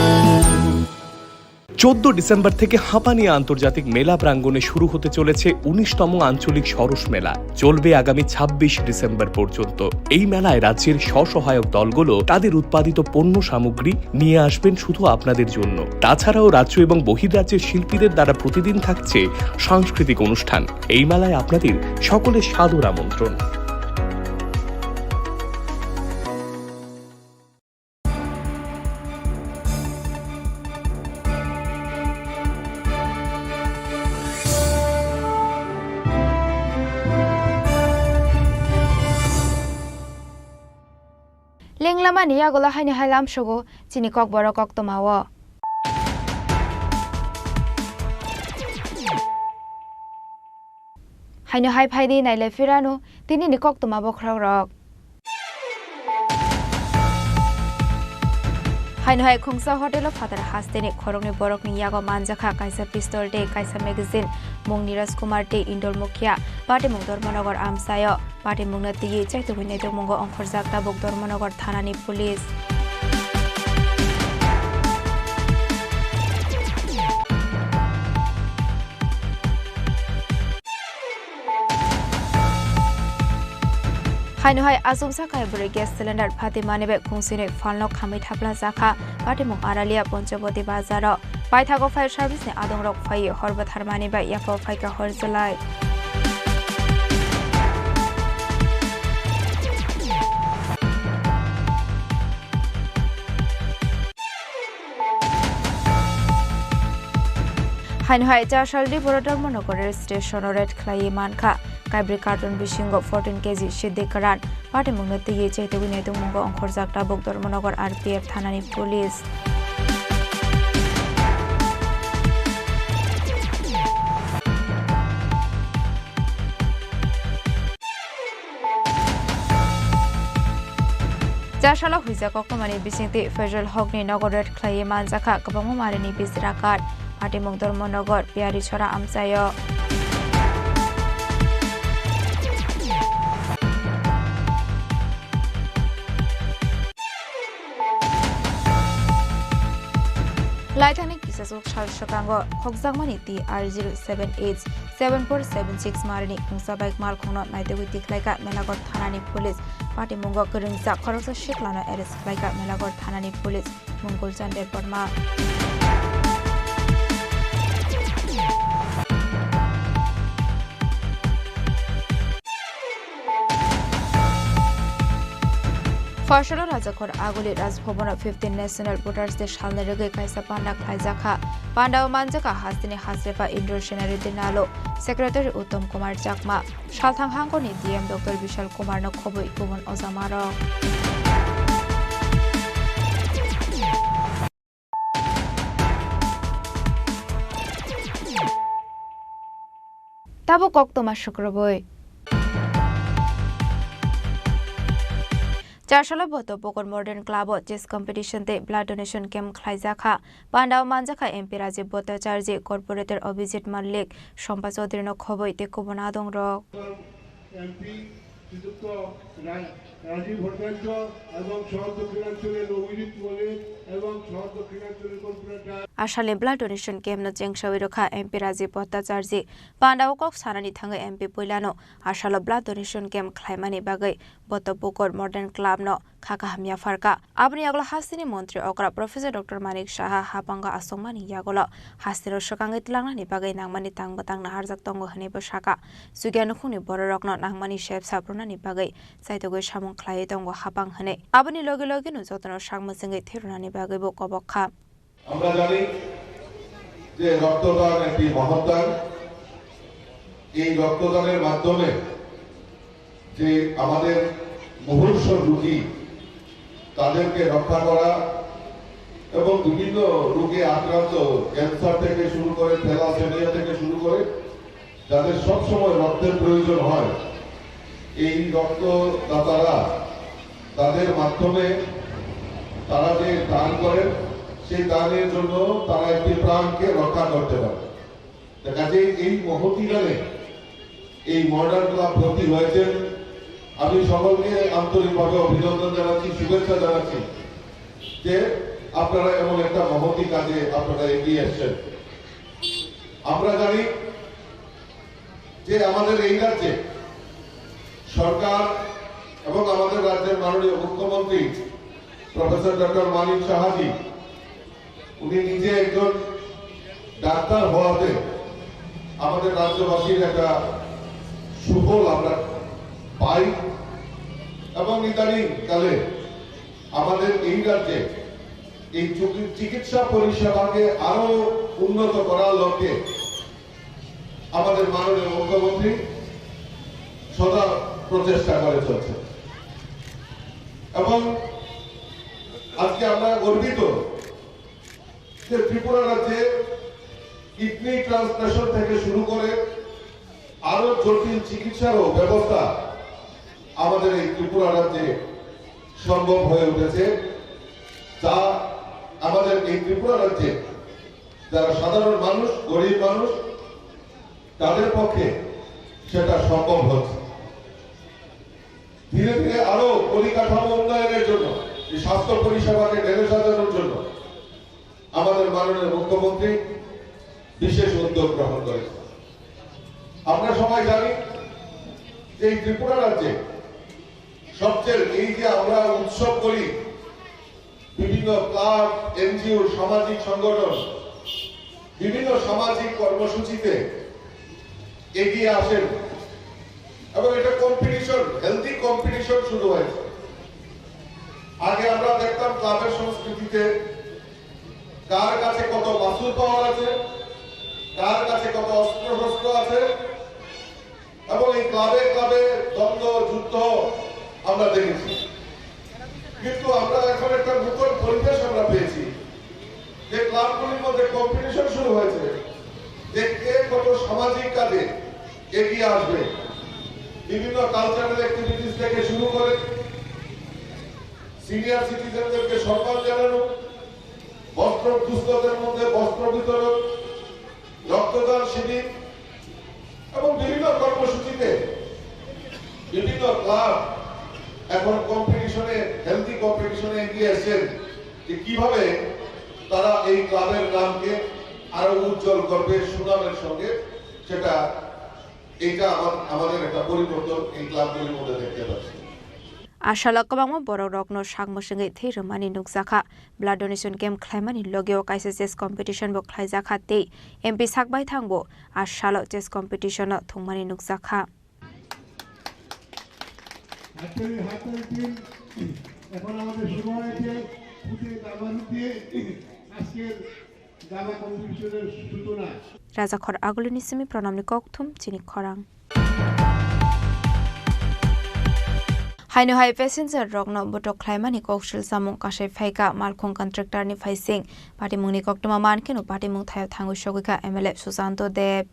চোদ্দ ডিসেম্বর থেকে হাঁপানি আন্তর্জাতিক মেলা প্রাঙ্গণে শুরু হতে চলেছে উনিশতম আঞ্চলিক সরস মেলা। চলবে আগামী ছাব্বিশ ডিসেম্বর পর্যন্ত। এই মেলায় রাজ্যের স্বসহায়ক দলগুলো তাদের উৎপাদিত পণ্য সামগ্রী নিয়ে আসবেন শুধু আপনাদের জন্য। তাছাড়াও রাজ্য এবং বহির্রাজ্যের শিল্পীদের দ্বারা প্রতিদিন থাকছে সাংস্কৃতিক অনুষ্ঠান। এই মেলায় আপনাদের সকলের সাদর আমন্ত্রণ। Lenglamani yagulo haino hai lamsogo chini kokborok koktoma o. Haino hai phaidi nailai phirano tinini koktoma bokhorok rok. Haino hai khungsa hotel o phatar hasteni khoroknwi borokni yago manjakha kaisa pistol tei kaisa magazine. Mung Niraj Kumar tei Indol Mukhia, patimung Dharmanagar amchaio. Patimungno twiwi chaitugwi naitugmungo ongkhorjak tabuk Dharmanagar thanani police. Haino hai achuksa kaibrwi gas cylinder phatimani bai khungsinwi phalno khamwi thapla jakha patimung Aralia Panchawati bazaro. Paithago fire service ni adongrok phaiwi hor bwtharmani bai yaphao phaikha hor chwlai. Haino hai char salni borok Dharmanagar rail station o raid khlaiwi mankha. Kaibrwi carton bisingo fourteen K G siddi kwran. Patimungno twiwi chaitugwi naitugmungo ongkhorjak tabuk Dharmanagar R P F thanani police. Chasalo huijak koktwmani bisingtwi Fezul Hokni nogo raid khlaiwi manjakha kwbangma manwini bisra card. Patimung Dharmanagar, Piyari Chora amchaio. Laithani Chasuk sal swkango khokjakmani T R zero seven H seven four seven six marini mungsa bike malkhungno naitugwi tikhlaikha Melaghor thanani police. Patimungo kwrwngjak khoroksa siklano arrest khlaikha Melaghor thanani police. Mungkul Chan Debbarma. Phaisalo Rajakhor Aguli Raj Bhavan o fifteen National Voters Day salni rwgwi kaisa panda khlaijakha. Pandao manjakha hasteni Hasrepa Indoor Scenery Dinalo, Secretary Uttom Kumar Chakma, Salthang Hangkorni D M Doctor Bishal Kumarno khobwi kubun ojamarok. Tabuk koktwma sukrubwi. Charsalo Boto Pukur Modern Club o chess competition tei blood donation camp khlaijakha. Pandao manjakha M P Rajiv Bhattacharjee, Corporator Abhijit Mallik, Sompa Chaudhary no khobwi tei kubun adongrok. M P শ্রীযুক্ত রা-, রাজীব ভট্টাচার্য এবং শহর দক্ষিণাঞ্চলের অভিজিৎ মল্লিক এবং শহর দক্ষিণাঞ্চলের corporator Asalni blood donation camp no chengsawi rwkha M P Rajiv Bhattacharjee. Pandao kok sanani thangwi M P puilano asalo blood donation camp khlaimani bagwi Boto Pukur Modern Club no kha kaham yapharkha. Aboni yagulo hasteni montri okra Professor Doctor Manik Saha hapango achukmani yagulo hasteni swkangwi twlangnani bagwi nangmani tang bwtang naharjak tongo hwnwi bo sakha. Chukya nukhungni bororokno nangmani sep sap rwnani bagwi chaitugwi samung khlaiwi tongo hapang hwnwi. Aboni logi logino jotono sak mwchwngwi thwi rwnani bagwi bo kobok kha. আমরা জানি যে রক্তদান একটি মহৎ দান। এই রক্তদানের মাধ্যমে যে আমাদের মুমূর্ষু রোগী, তাদেরকে রক্ষা করা এবং বিভিন্ন রোগে আক্রান্ত, ক্যান্সার থেকে শুরু করে, থ্যালাসেমিয়া থেকে শুরু করে, যাদের সবসময় রক্তের প্রয়োজন হয়, এই রক্তদাতারা তাদের মাধ্যমে তারা যে দান করেন, সেই দানের জন্য তারা একটি প্রাণকে রক্ষা করতে পারে। তো কাজেই এই মহতি দানে এই মডার্ন ক্লাব ভর্তি হয়েছেন। আমি সকলকে আন্তরিকভাবে অভিনন্দন জানাচ্ছি, শুভেচ্ছা জানাচ্ছি যে আপনারা এমন একটা মহতি কাজে আপনারা এগিয়ে এসছেন। আমরা জানি যে আমাদের এই রাজ্যে সরকার এবং আমাদের রাজ্যের মাননীয় মুখ্যমন্ত্রী প্রফেসর ডক্টর মানিক সাহাজি, উনি নিজে একজন ডাক্তার হওয়াতে আমাদের রাজ্যবাসীর একটা সুফল আমরা পাই এবং ইদানিং কালে আমাদের এই রাজ্যে এই চিকি-, চিকিৎসা পরিষেবাকে আরো উন্নত করার লক্ষ্যে আমাদের মাননীয় মুখ্যমন্ত্রী সদা প্রচেষ্টা করে চলছে। এবং আজকে আমরা গর্বিত যে ত্রিপুরা রাজ্যে কিডনি ট্রান্সপ্ল্যান্টেশন থেকে শুরু করে আরো জটিল চিকিৎসারও ব্যবস্থা আমাদের এই ত্রিপুরা রাজ্যে সম্ভব হয়ে উঠেছে, যা আমাদের এই ত্রিপুরা রাজ্যে যারা সাধারণ মানুষ, গরিব মানুষ, তাদের পক্ষে সেটা সম্ভব হচ্ছে। ধীরে ধীরে আরো পরিকাঠামো উন্নয়নের জন্য, এই স্বাস্থ্য পরিষেবাকে ঢেলে সাজানোর জন্য আমাদের মাননীয় মুখ্যমন্ত্রী বিশেষ উদ্যোগ গ্রহণ করেছেন। আমরা সবাই জানি যে এই ত্রিপুরা রাজ্যে সবচেয়ে, এই যে আমরা উৎসব করি, বিভিন্ন ক্লাব, এনজিও, সামাজিক সংগঠন বিভিন্ন সামাজিক কর্মসূচিতে এগিয়ে আসেন এবং এটা কম্পিটিশন, হেলদি কম্পিটিশন শুরু হয়েছে। আগে আমরা দেখতাম ক্লাবের সংস্কৃতিতে কার কাছে কত মাসুল পাওয়ার আছে, কার কাছে কত অস্ত্রশস্ত্র আছে, এবং এই ক্লাবে ক্লাবে দ্বন্দ্ব, যুদ্ধ আমরা দেখেছি। কিন্তু আমরা এখন একটা নতুন পরিবেশ আমরা পেয়েছি, যে ক্লাবগুলির মধ্যে কম্পিটিশন শুরু হয়েছে, যে কে কত সামাজিক কাজে এগিয়ে আসবে। বিভিন্ন কালচারাল অ্যাক্টিভিটিস থেকে শুরু করে সিনিয়র সিটিজেনদেরকে সম্মান জানানো, বস্ত্র দুস্থদের মধ্যে বস্ত্র বিতরণ, রক্তদান শিবির এবং বিভিন্ন কর্মসূচিতে বিভিন্ন ক্লাব এখন কম্পিটিশনে, হেলদি কম্পিটিশনে এগিয়ে এসেছেন যে কিভাবে তারা এই ক্লাবের নামকে গল্পের সুনামের সঙ্গে সেটা, এটা আমার, আমাদের একটা পরিবর্তন এই ক্লাবগুলির মধ্যে দেখতে পাচ্ছি। A salo kwbangma borok rokno sak mwswngwi thwi rwmani nukjakha. Blood donation camp khlaimani logio kaisa chess competition bo khlaijakha tei M P sak bai thangbo a salo chess competition o thwngmani nukjakha. হাততালি, হাততালি দিন। এখন আমাদের শুরু হয়েছে ফুটে দাবানল দিয়ে আজকের দাবা কম্পিটিশনের সূচনা। Rajakhor Agulini simi Pranamni kokthum chini khorang. Haino hai passenger rokno botok khlaimani koksil samung kasai phaikha Malkhung contractor ni phaising. Patimungni koktwma mankheno patimung thaio thangwi sogwikha M L A Susanto Deb.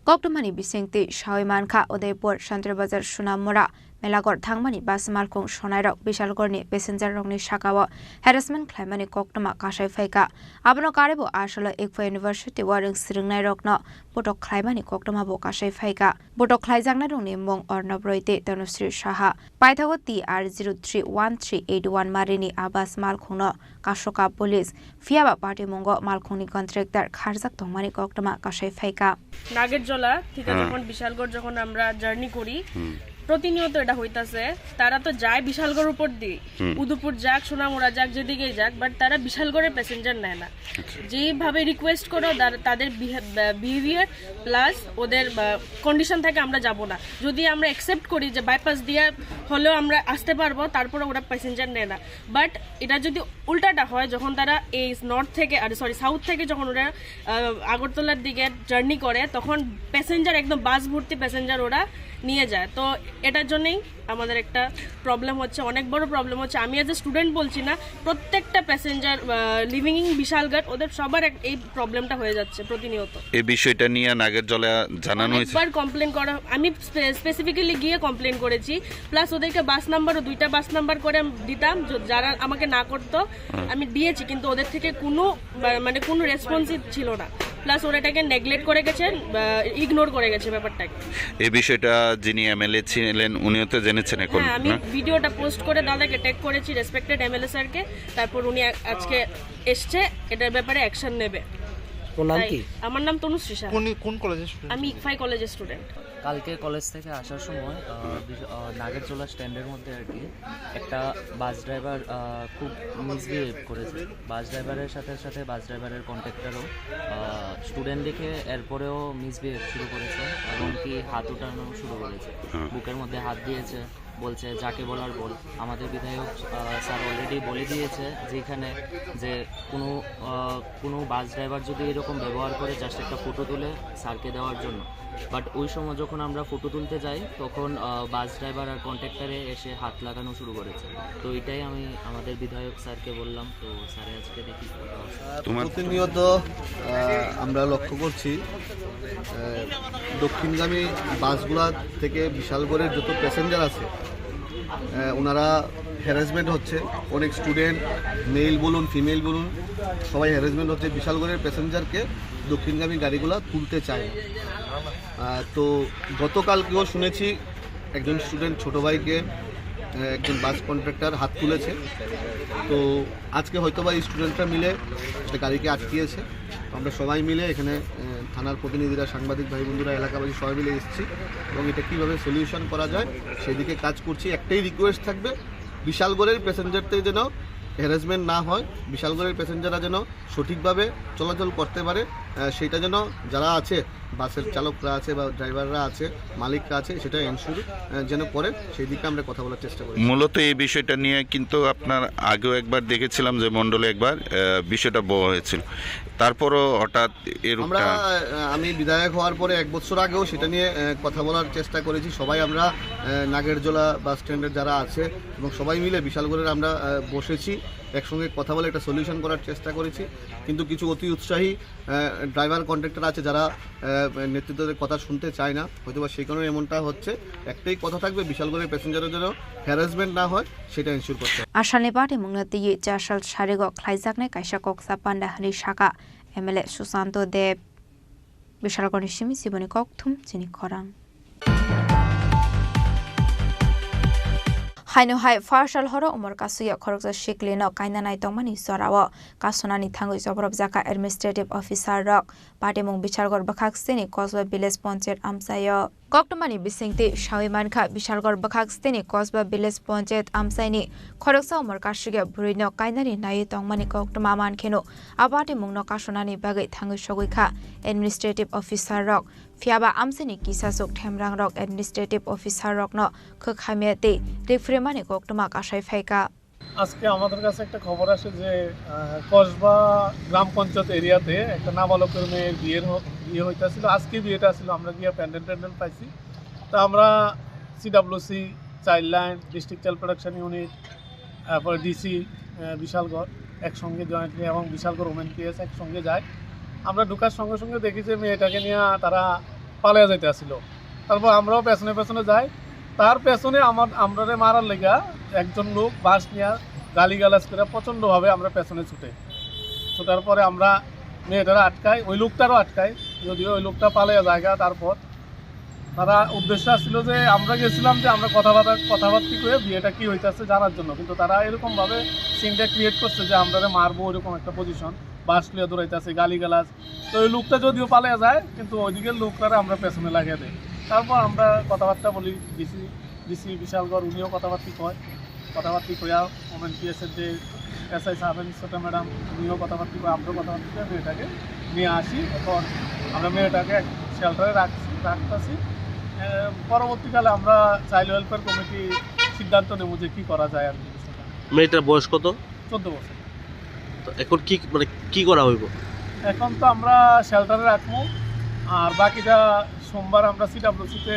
Koktwmani bisingtwi sawi mankha Udaipur, Santir Bazar, Sunamura, Melaghor thangmani bus malkhung sonairok Bishalgarhni passenger rokni sakao harassment khlaimani koktwma kasai phaikha. Abono karwibo a salo Ikpha University o rwng swrwngnairokno botok khlaimani koktwma bo kasai phaikha. Botok khlaijaknairokni mung Arnab Roy tei Tanusri Saha. Paithago T R zero three one three eight one marini a bus malkhungno kasoka police, phiyaba patimungo malkhungni contractor kharjak tongmani koktwma kasai phaikha. Nagerjala থেকে হ্যাঁ। যখন বিশালগড় যখন আমরা জার্নি করি, হুম। প্রতিনিয়ত এটা হইতাছে। তারা তো যায় বিশালগড় উপর দিয়ে, হুম। উদয়পুর যাক, সোনামুড়া যাক, যেদিকেই যাক, বাট তারা বিশালগড়ের প্যাসেঞ্জার নেয় না। আচ্ছা। যেইভাবে রিকোয়েস্ট করো, তার, তাদের বিহে-, বিহেভিয়ার প্লাস ওদের, আহ, কন্ডিশন থাকে আমরা যাব না। যদি আমরা অ্যাকসেপ্ট করি যে বাইপাস দিয়ে হলেও আমরা আসতে পারবো, তারপরে ওরা প্যাসেঞ্জার নেয় না। বাট এটা যদি উল্টাটা হয়, যখন তারা এই নর্থ থেকে, আরে সরি, সাউথ থেকে যখন ওরা, আহ, আগরতলার দিকে জার্নি করে, তখন প্যাসেঞ্জার একদম বাস ভর্তি প্যাসেঞ্জার ওরা নিয়ে যায়। তো এটার জন্যই আমাদের একটা প্রবলেম হচ্ছে, অনেক বড় প্রবলেম হচ্ছে। আমি অ্যাজ এ স্টুডেন্ট বলছি না, প্রত্যেকটা প্যাসেঞ্জার, আহ, লিভিং ইন বিশালগড়, ওদের সবার এক-, এই প্রবলেমটা হয়ে যাচ্ছে প্রতিনিয়ত। এই বিষয়টা নিয়ে নাগেরজলা জানানো হয়েছে? অনেকবার কমপ্লেন করা, আমি স্পে-, স্পেসিফিক্যালি গিয়ে কমপ্লেন করেছি, প্লাস ওদেরকে বাস নাম্বারও দুইটা বাস নাম্বার করে আম-, দিতাম, য-, যারা আমাকে না করতো, হুম। আমি দিয়েছি, কিন্তু ওদের থেকে কোনো, মা-, মানে কোনো রেসপন্সই ছিল না। প্লাস ওরা এটাকে নেগলেক্ট করে গেছে, বা ইগনোর করে গেছে ব্যাপারটাকে। এই বিষয়টা যিনি এমএলএ ছিলেন, উনিও তো জেনেছেন এখন, হ্যাঁ, আমি না? ভিডিওটা পোস্ট করে দাদাকে ট্যাগ করেছি, রেসপেক্টেড এমএলএ স্যারকে। তারপর উনি আ-, আজকে এসছে, এটার ব্যাপারে অ্যাকশন নেবে। ওর নাম তাই কি? আমার নাম তনুশ্রী সাহা। কোন, কোন কলেজের স্টুডেন্ট? আমি ইকফাই কলেজের স্টুডেন্ট। কালকে কলেজ থেকে আসার সময়, আহ, হুম। বিশ-, আহ, নাগেরজোলা স্ট্যান্ডের মধ্যে আর কি একটা বাস ড্রাইভার, আহ, খুব মিসবিহেভ করেছে। বাস ড্রাইভারের সাথে সাথে বাস ড্রাইভারের কন্ট্রাক্টরও, আহ, স্টুডেন্ট দেখে এরপরেও মিসবিহেভ শুরু করেছে, এমনকি হাত উঠানো শুরু করেছে, হুম। বুকের মধ্যে হাত দিয়েছে। বলছে, "যাকে বলার বল।" আমাদের বিধায়ক, আহ, স্যার অলরেডি বলে দিয়েছে যে এখানে যে কোনো, আহ, কোনো বাস ড্রাইভার যদি এরকম ব্যবহার করে, জাস্ট একটা ফটো তুলে স্যারকে দেওয়ার জন্য। বাট ওই সময় যখন আমরা ফটো তুলতে যাই, তখন, আহ, বাস ড্রাইভার আর কন্ট্রাক্টরে এসে হাত লাগানো শুরু করেছে। তো এটাই আমি আমাদের বিধায়ক স্যারকে বললাম, তো স্যারে আজকে দেখি কি ব্যবস্থা। তোমার প্রতিনিয়ত, আহ, আমরা লক্ষ্য করছি, আহ, দক্ষিণগামী বাসগুলা থেকে বিশালগড়ের যত প্যাসেঞ্জার আছে, আহ, ওনারা হ্যারাসমেন্ট হচ্ছে। অনেক স্টুডেন্ট, মেল বলুন, ফিমেল বলুন, সবাই হ্যারাসমেন্ট হচ্ছে। বিশালগড়ের প্যাসেঞ্জারকে দক্ষিণগামী গাড়িগুলা তুলতে চায় না। আহ, তো গতকালকেও শুনেছি একজন স্টুডেন্ট ছোট ভাইকে, আহ, একজন বাস কন্ট্রাক্টর হাত তুলেছে। তো আজকে হয়তো বা এই স্টুডেন্টরা মিলে একটা গাড়িকে আটকিয়েছে। তো আমরা সবাই মিলে এখানে, আহ, থানার প্রতিনিধিরা, সাংবাদিক ভাই বন্ধুরা, এলাকাবাসী সবাই মিলে এসেছি এবং এটা কীভাবে সলিউশন করা যায় সেদিকে কাজ করছি। একটাই রিকোয়েস্ট থাকবে, বিশালগড়ের প্যাসেঞ্জারদের যেন হ্যারাসমেন্ট না হয়, বিশালগড়ের প্যাসেঞ্জাররা যেন সঠিকভাবে চলাচল করতে পারে, আহ, সেটা যেন যারা আছে, বাসের চালকরা আছে বা ড্রাইভাররা আছে, মালিকরা আছে, সেটা এনশিওর, আহ, যেন করে, সেই দিকে আমরা কথা বলার চেষ্টা করি। মূলত এই বিষয়টা নিয়ে কিন্তু আপনার আগেও একবার দেখেছিলাম যে মণ্ডলে একবার, আহ, বিষয়টা বওয়া হয়েছিল, তারপরও হঠাৎ এরূপটা আমরা, আহ, আমি বিধায়ক হওয়ার পরে এক বছর আগেও সেটা নিয়ে, আহ, কথা বলার চেষ্টা করেছি। সবাই আমরা, আহ, নাগেরজোলা বাস স্ট্যান্ডের যারা আছে এবং সবাই মিলে বিশালগড়ের আমরা, আহ, বসেছি, একসঙ্গে কথা বলে একটা সলিউশন করার চেষ্টা করেছি। কিন্তু কিছু অতি উৎসাহী, আহ, ড্রাইভার কন্ট্রাক্টর আছে যারা, আহ, নেতৃত্বদের কথা শুনতে চায় না, হয়তো বা সেই কারণে এমনটা হচ্ছে। একটাই কথা থাকবে, বিশালগড়ের প্যাসেঞ্জারের যেন হ্যারাসমেন্ট না হয়, সেটা এনশিওর করতে হবে। Asalni patimungno twiwi chasal sarigo khlaijaknai kaisa koksa panda hwnwi sakha M L A Susanto Deb. Bishalgarhni simi Jiboni Kokthum chini khorang. Haino hai first sal horo umor kasugya khoroksa siklino kainanai tongmani jorao kasonani thangwi choborobjakha administrative officer rok. Patimung Bishalgarh bwkhak sini Kosba village panchayat amchaio. Koktwmani bisingtwi sawi mankha, Bishalgarh bwkhak sini Kosba village panchayat amchaini khoroksa umor kasugya bwrwino kainani naiwi tongmani koktwma mankheno a patimungno kasonani bagwi thangwi sogwi kha administrative officer rok. Phiyaba amchaini kisasuk themrangrok administrative officer rokno khwk hamya tei rikphrimani koktwma kasai phaikha. আজকে আমাদের কাছে একটা খবর আসে যে, আহ, কসবা গ্রাম পঞ্চায়েত এরিয়াতে একটা নাবালকের মেয়ের বিয়ের হ-, বিয়ে হইতাছিল। আজকে বিয়েটা ছিল, আমরা গিয়া প্যান্ডেল ট্যান্ডেল পাইছি। তো আমরা CWC, child line, district child protection unit, তারপরে ডিসি, আহ, বিশালগড় একসঙ্গে জয়েন্টলি এবং বিশালগড় ওমেন পিএস একসঙ্গে যাই। আমরা ঢুকার সঙ্গে সঙ্গে দেখি যে মেয়েটাকে নিয়ে তারা পালিয়ে যাইতে আসছিল। তারপর আমরাও পেছনে পেছনে যাই। তার পেছনে আমার, আমরারে মারার লেগা একজন লোক বাঁশ নিয়ে গালিগালাজ করে প্রচণ্ডভাবে আমরা পেছনে ছুটে। ছুটার পরে আমরা মেয়েটারে আটকাই, ওই লোকটারও আটকাই, যদিও ওই লোকটা পালিয়ে যায়গা। তারপর তারা উদ্দেশ্য ছিল যে আমরা গেছিলাম যে আমরা কথাবার্তা, কথাবার্তি করে বিয়েটা কি হইতেছে জানার জন্য, কিন্তু তারা এরকম ভাবে সিনটা ক্রিয়েট করছে যে আমরারে মারবো, এরকম একটা পজিশন, বাঁশ নিয়ে দৌড়াইতেছে, গালিগালাজ। তো ওই লোকটা যদিও পালিয়ে যায়, কিন্তু ওইদিকে লোকটারে আমরা পেছনে লাগিয়ে দেয়। তারপর আমরা কথাবার্তা বলি, ডিসি, ডিসি বিশালগড়, উনিও কথাবার্তা কয়, কথাবার্তা কইয়া ওমেন পিএসের যে এসআই সাব ইন্সপেক্টর ম্যাডাম, উনিও কথাবার্তা কয়, আমরাও কথাবার্তা কই, মেয়েটাকে নিয়ে আসি। এখন আমরা মেয়েটাকে শেল্টারে রাখছি, রাখতেছি। এ, পরবর্তীকালে আমরা চাইল্ড ওয়েলফেয়ার কমিটি সিদ্ধান্ত নেব যে কি করা যায় আর কি বিষয়টা। মেয়েটার বয়স কত? চোদ্দ বছর। তো এখন কি, মানে, কি করা হইব? এখন তো আমরা শেল্টারে রাখবো, আর বাকিটা সোমবার আমরা সিডাব্লিউসিতে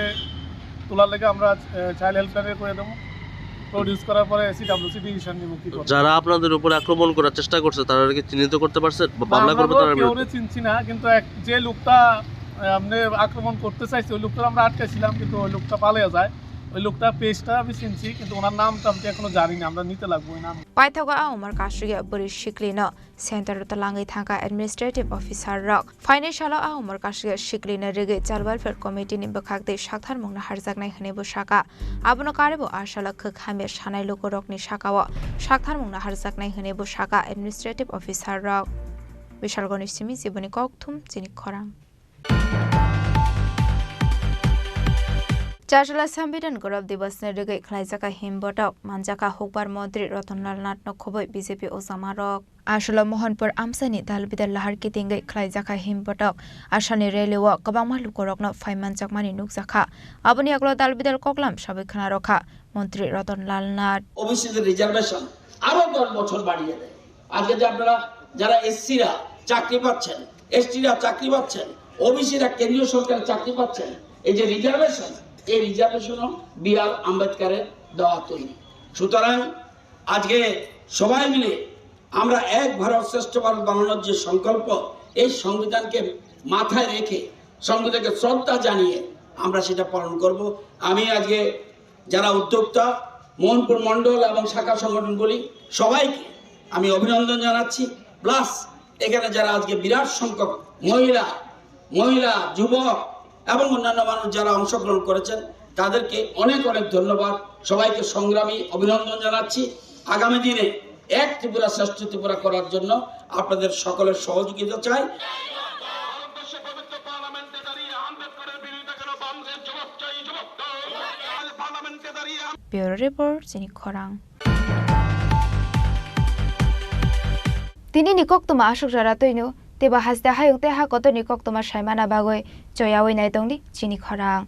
তোলার লেগে আমরা, এ, চাইল্ড হেল্পলাইনে করে দেবো। প্রডিউস করার পরে সিডাব্লিউসি ডিসিশন নিব কি করবে। যারা আপনাদের উপরে আক্রমণ করার চেষ্টা করছে, তারা কি চিহ্নিত করতে পারছেন বা না, মামলা আমরা করবে তো তারা কেউরে বিরুদ্ধে? চিনছি না, কিন্তু এক, যে লোকটা, এ, আপনি আক্রমণ করতে চাইছে, ওই লোকটা আমরা আটকাইছিলাম, কিন্তু ওই লোকটা পালিয়ে যায়। ওই লোকটা পেজটা আমি চিনছি, কিন্তু ওনার নাম তো আমি এখনো জানি না, আমরা নিতে লাগবো ওই নাম। Paithago a umor kasugya bwrwi siklino center o twlangwi thangkha administrative officer rok. Phainai salo a umor kasugya siklino rwgwi Child Welfare Committee ni bwkhak tei saktharmungno harjaknai hwnwi bo sakha. Abono karwi bo a salo khwk hamya sanai lukurokni sakao saktharmungno harjaknai hwnwi bo sakha administrative officer rok. Bishalgoni simi jiboni kokthum chini khorang. Chajla Sambidan Gaurav Divas ni rwgwi khlaijak him botok manjakha hukbar montri Ratan Lal Nath no khobwi B J P ojamarok. Aswlo Mohanpur amchaini dalbidal lahar kitingwi khlaijak him botok. Aswlni rally o kwbangma lukurokno phai manjakmani nukjakha. Aboni yagulo dalbidal koklam sawi khwnarokha montri Ratan Lal Nath. ওবিসিদের রিজার্ভেশন আরো দশ বছর বাড়িয়ে দেয়। আজকে যে আপনারা যারা এসসিরা চাকরি পাচ্ছেন, এসটিরা চাকরি পাচ্ছেন, ওবিসিরা কেন্দ্রীয় সরকারের চাকরি পাচ্ছেন, এই যে রিজার্ভেশন, এই রিজার্ভেশনও বি আর আম্বেদকরের দেওয়া তৈরি। সুতরাং আজকে সবাই মিলে আমরা এক ভারত শ্রেষ্ঠ ভারত বানানোর যে সংকল্প, এই সংবিধানকে মাথায় রেখে, সংবিধানকে শ্রদ্ধা জানিয়ে আমরা সেটা পালন করব। আমি আজকে যারা উদ্যোক্তা, মোহনপুর মণ্ডল এবং শাখা সংগঠনগুলি, সবাইকে আমি অভিনন্দন জানাচ্ছি। প্লাস এখানে যারা আজকে বিরাট সংখ্যক মহিলা, মহিলা, যুবক এবং অন্যান্য মানুষ যারা অংশগ্রহণ করেছেন, তাদেরকে অনেক অনেক ধন্যবাদ। সবাইকে সংগ্রামী অভিনন্দন জানাচ্ছি। আগামী দিনে এক ত্রিপুরা শ্রেষ্ঠ ত্রিপুরা করার জন্য আপনাদের সকলের সহযোগিতা চাই। Bureau Report, chini khorang. Tini ni koktwma aswk jora twino, teibo haste hayung tei ha kotor ni koktwma saimana bagwi choyawi nai tongdi chini khorang.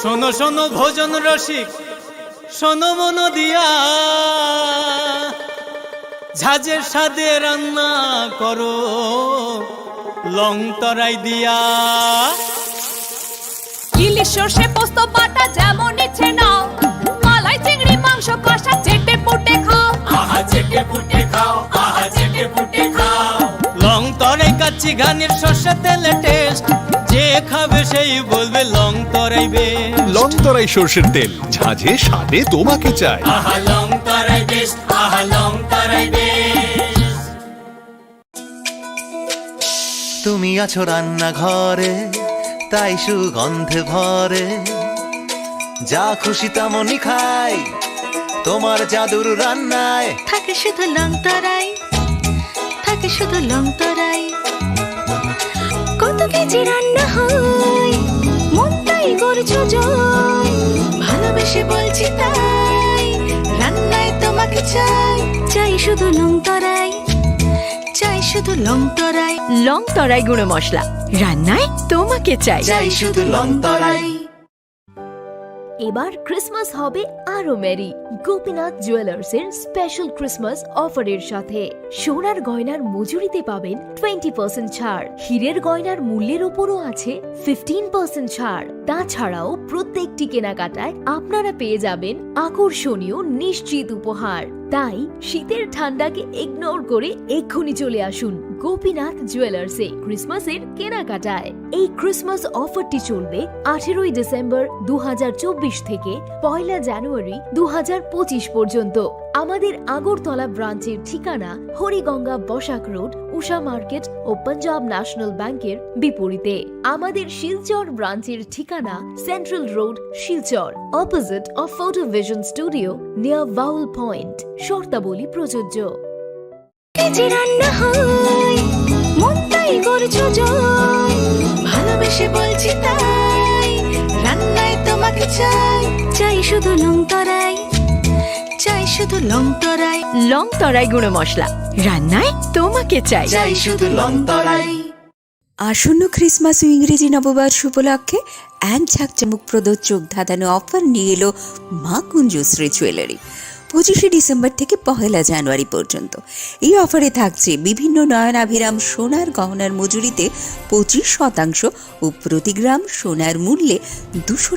শোনো শোনো ভোজন রসিক, শোনো মন দিয়া, ঝাঁঝের স্বাদে রান্না করো লং তরাই দিয়া। সর্ষে পোস্ত বাটা যেমন ইচ্ছে নাও, মালাই চিংড়ি মাংস কষা চেটে পুটে খাও। আহা চেটে পুটে খাও, আহা চেটে পুটে খাও। লং তরাই কাচ্চি ঘানির সর্ষে তেলে টেস্ট, যে খাবে সেই বলবে লং তরাই বেস্ট। লং তরাই সর্ষের তেল, ঝাঁঝে স্বাদে তোমাকে চাই। আহা লং তরাই বেস্ট, আহা লং তরাই বেস্ট। তুমি আছো রান্নাঘরে, তাই সুগন্ধে ভরে। যা খুশি তেমনই খাই, তোমার জাদুর রান্নায়। থাকে শুধু লং তরাই, থাকে শুধু লং তরাই। কত কেজি রান্না হয়, মনটাই করছো জয়। ভালোবেসে বলছি তাই, রান্নায় তোমাকে চাই। চাই শুধু লং তরাই, চাই শুধু লং তরাই। লং তরাই গুঁড়ো মশলা, রান্নায় তোমাকে চাই। চাই শুধু লং তরাই। এবার ক্রিসমাস হবে আরো মেরি গোপীনাথ জুয়েলার্স এর স্পেশাল ক্রিসমাস অফারের সাথে। সোনার গয়নার মজুরিতে পাবেন টোয়েন্টি পার্সেন্ট ছাড়, হীরের গয়নার মূল্যের ওপরও আছে ফিফটিন পার্সেন্ট ছাড়। তাছাড়াও প্রত্যেকটি কেনাকাটায় আপনারা পেয়ে যাবেন আকর্ষণীয় নিশ্চিত উপহার। তাই শীতের ঠান্ডাকে ইগনোর করে এক্ষুনি চলে আসুন গোপীনাথ জুয়েলার্সে ক্রিসমাসের কেনাকাটায়। এই ক্রিসমাস অফারটি চলবে আঠেরোই ডিসেম্বর দু হাজার চব্বিশ থেকে পয়লা জানুয়ারি দু হাজার পঁচিশ পর্যন্ত। আমাদের আগরতলা ব্রাঞ্চের ঠিকানা হরিগঙ্গা বসাক রোড, উষা মার্কেট ও পাঞ্জাব ন্যাশনাল ব্যাংকের বিপরীতে। আমাদের শিলচর ব্রাঞ্চের ঠিকানা central road, Silchar, opposite of photo vision studio, near ভাউল পয়েন্ট। শর্তাবলী প্রযোজ্য। কেজি রান্না হয়, মনটাই করছো জয়। ভালোবেসে বলছি তাই, রান্নায় তোমাকে চাই। চাই শুধু লং তরাই, চাই শুধু লং তরাই। লং তরাই গুঁড়ো মশলা, রান্নায় তোমাকে চাই। চাই শুধু লং তরাই। আসন্ন ক্রিসমাস ও ইংরেজি নববর্ষ উপলক্ষে এক জাঁকজমকপ্রদ চোখ ধাঁধানো অফার নিয়ে এলো মা কুঞ্জশ্রী জুয়েলারি। পঁচিশে ডিসেম্বর থেকে পহেলা জানুয়ারি পর্যন্ত এই অফারে থাকছে বিভিন্ন নয়নাভিরাম সোনার গহনার মজুরিতে পঁচিশ শতাংশ ও প্রতি গ্রাম সোনার মূল্যে দুশো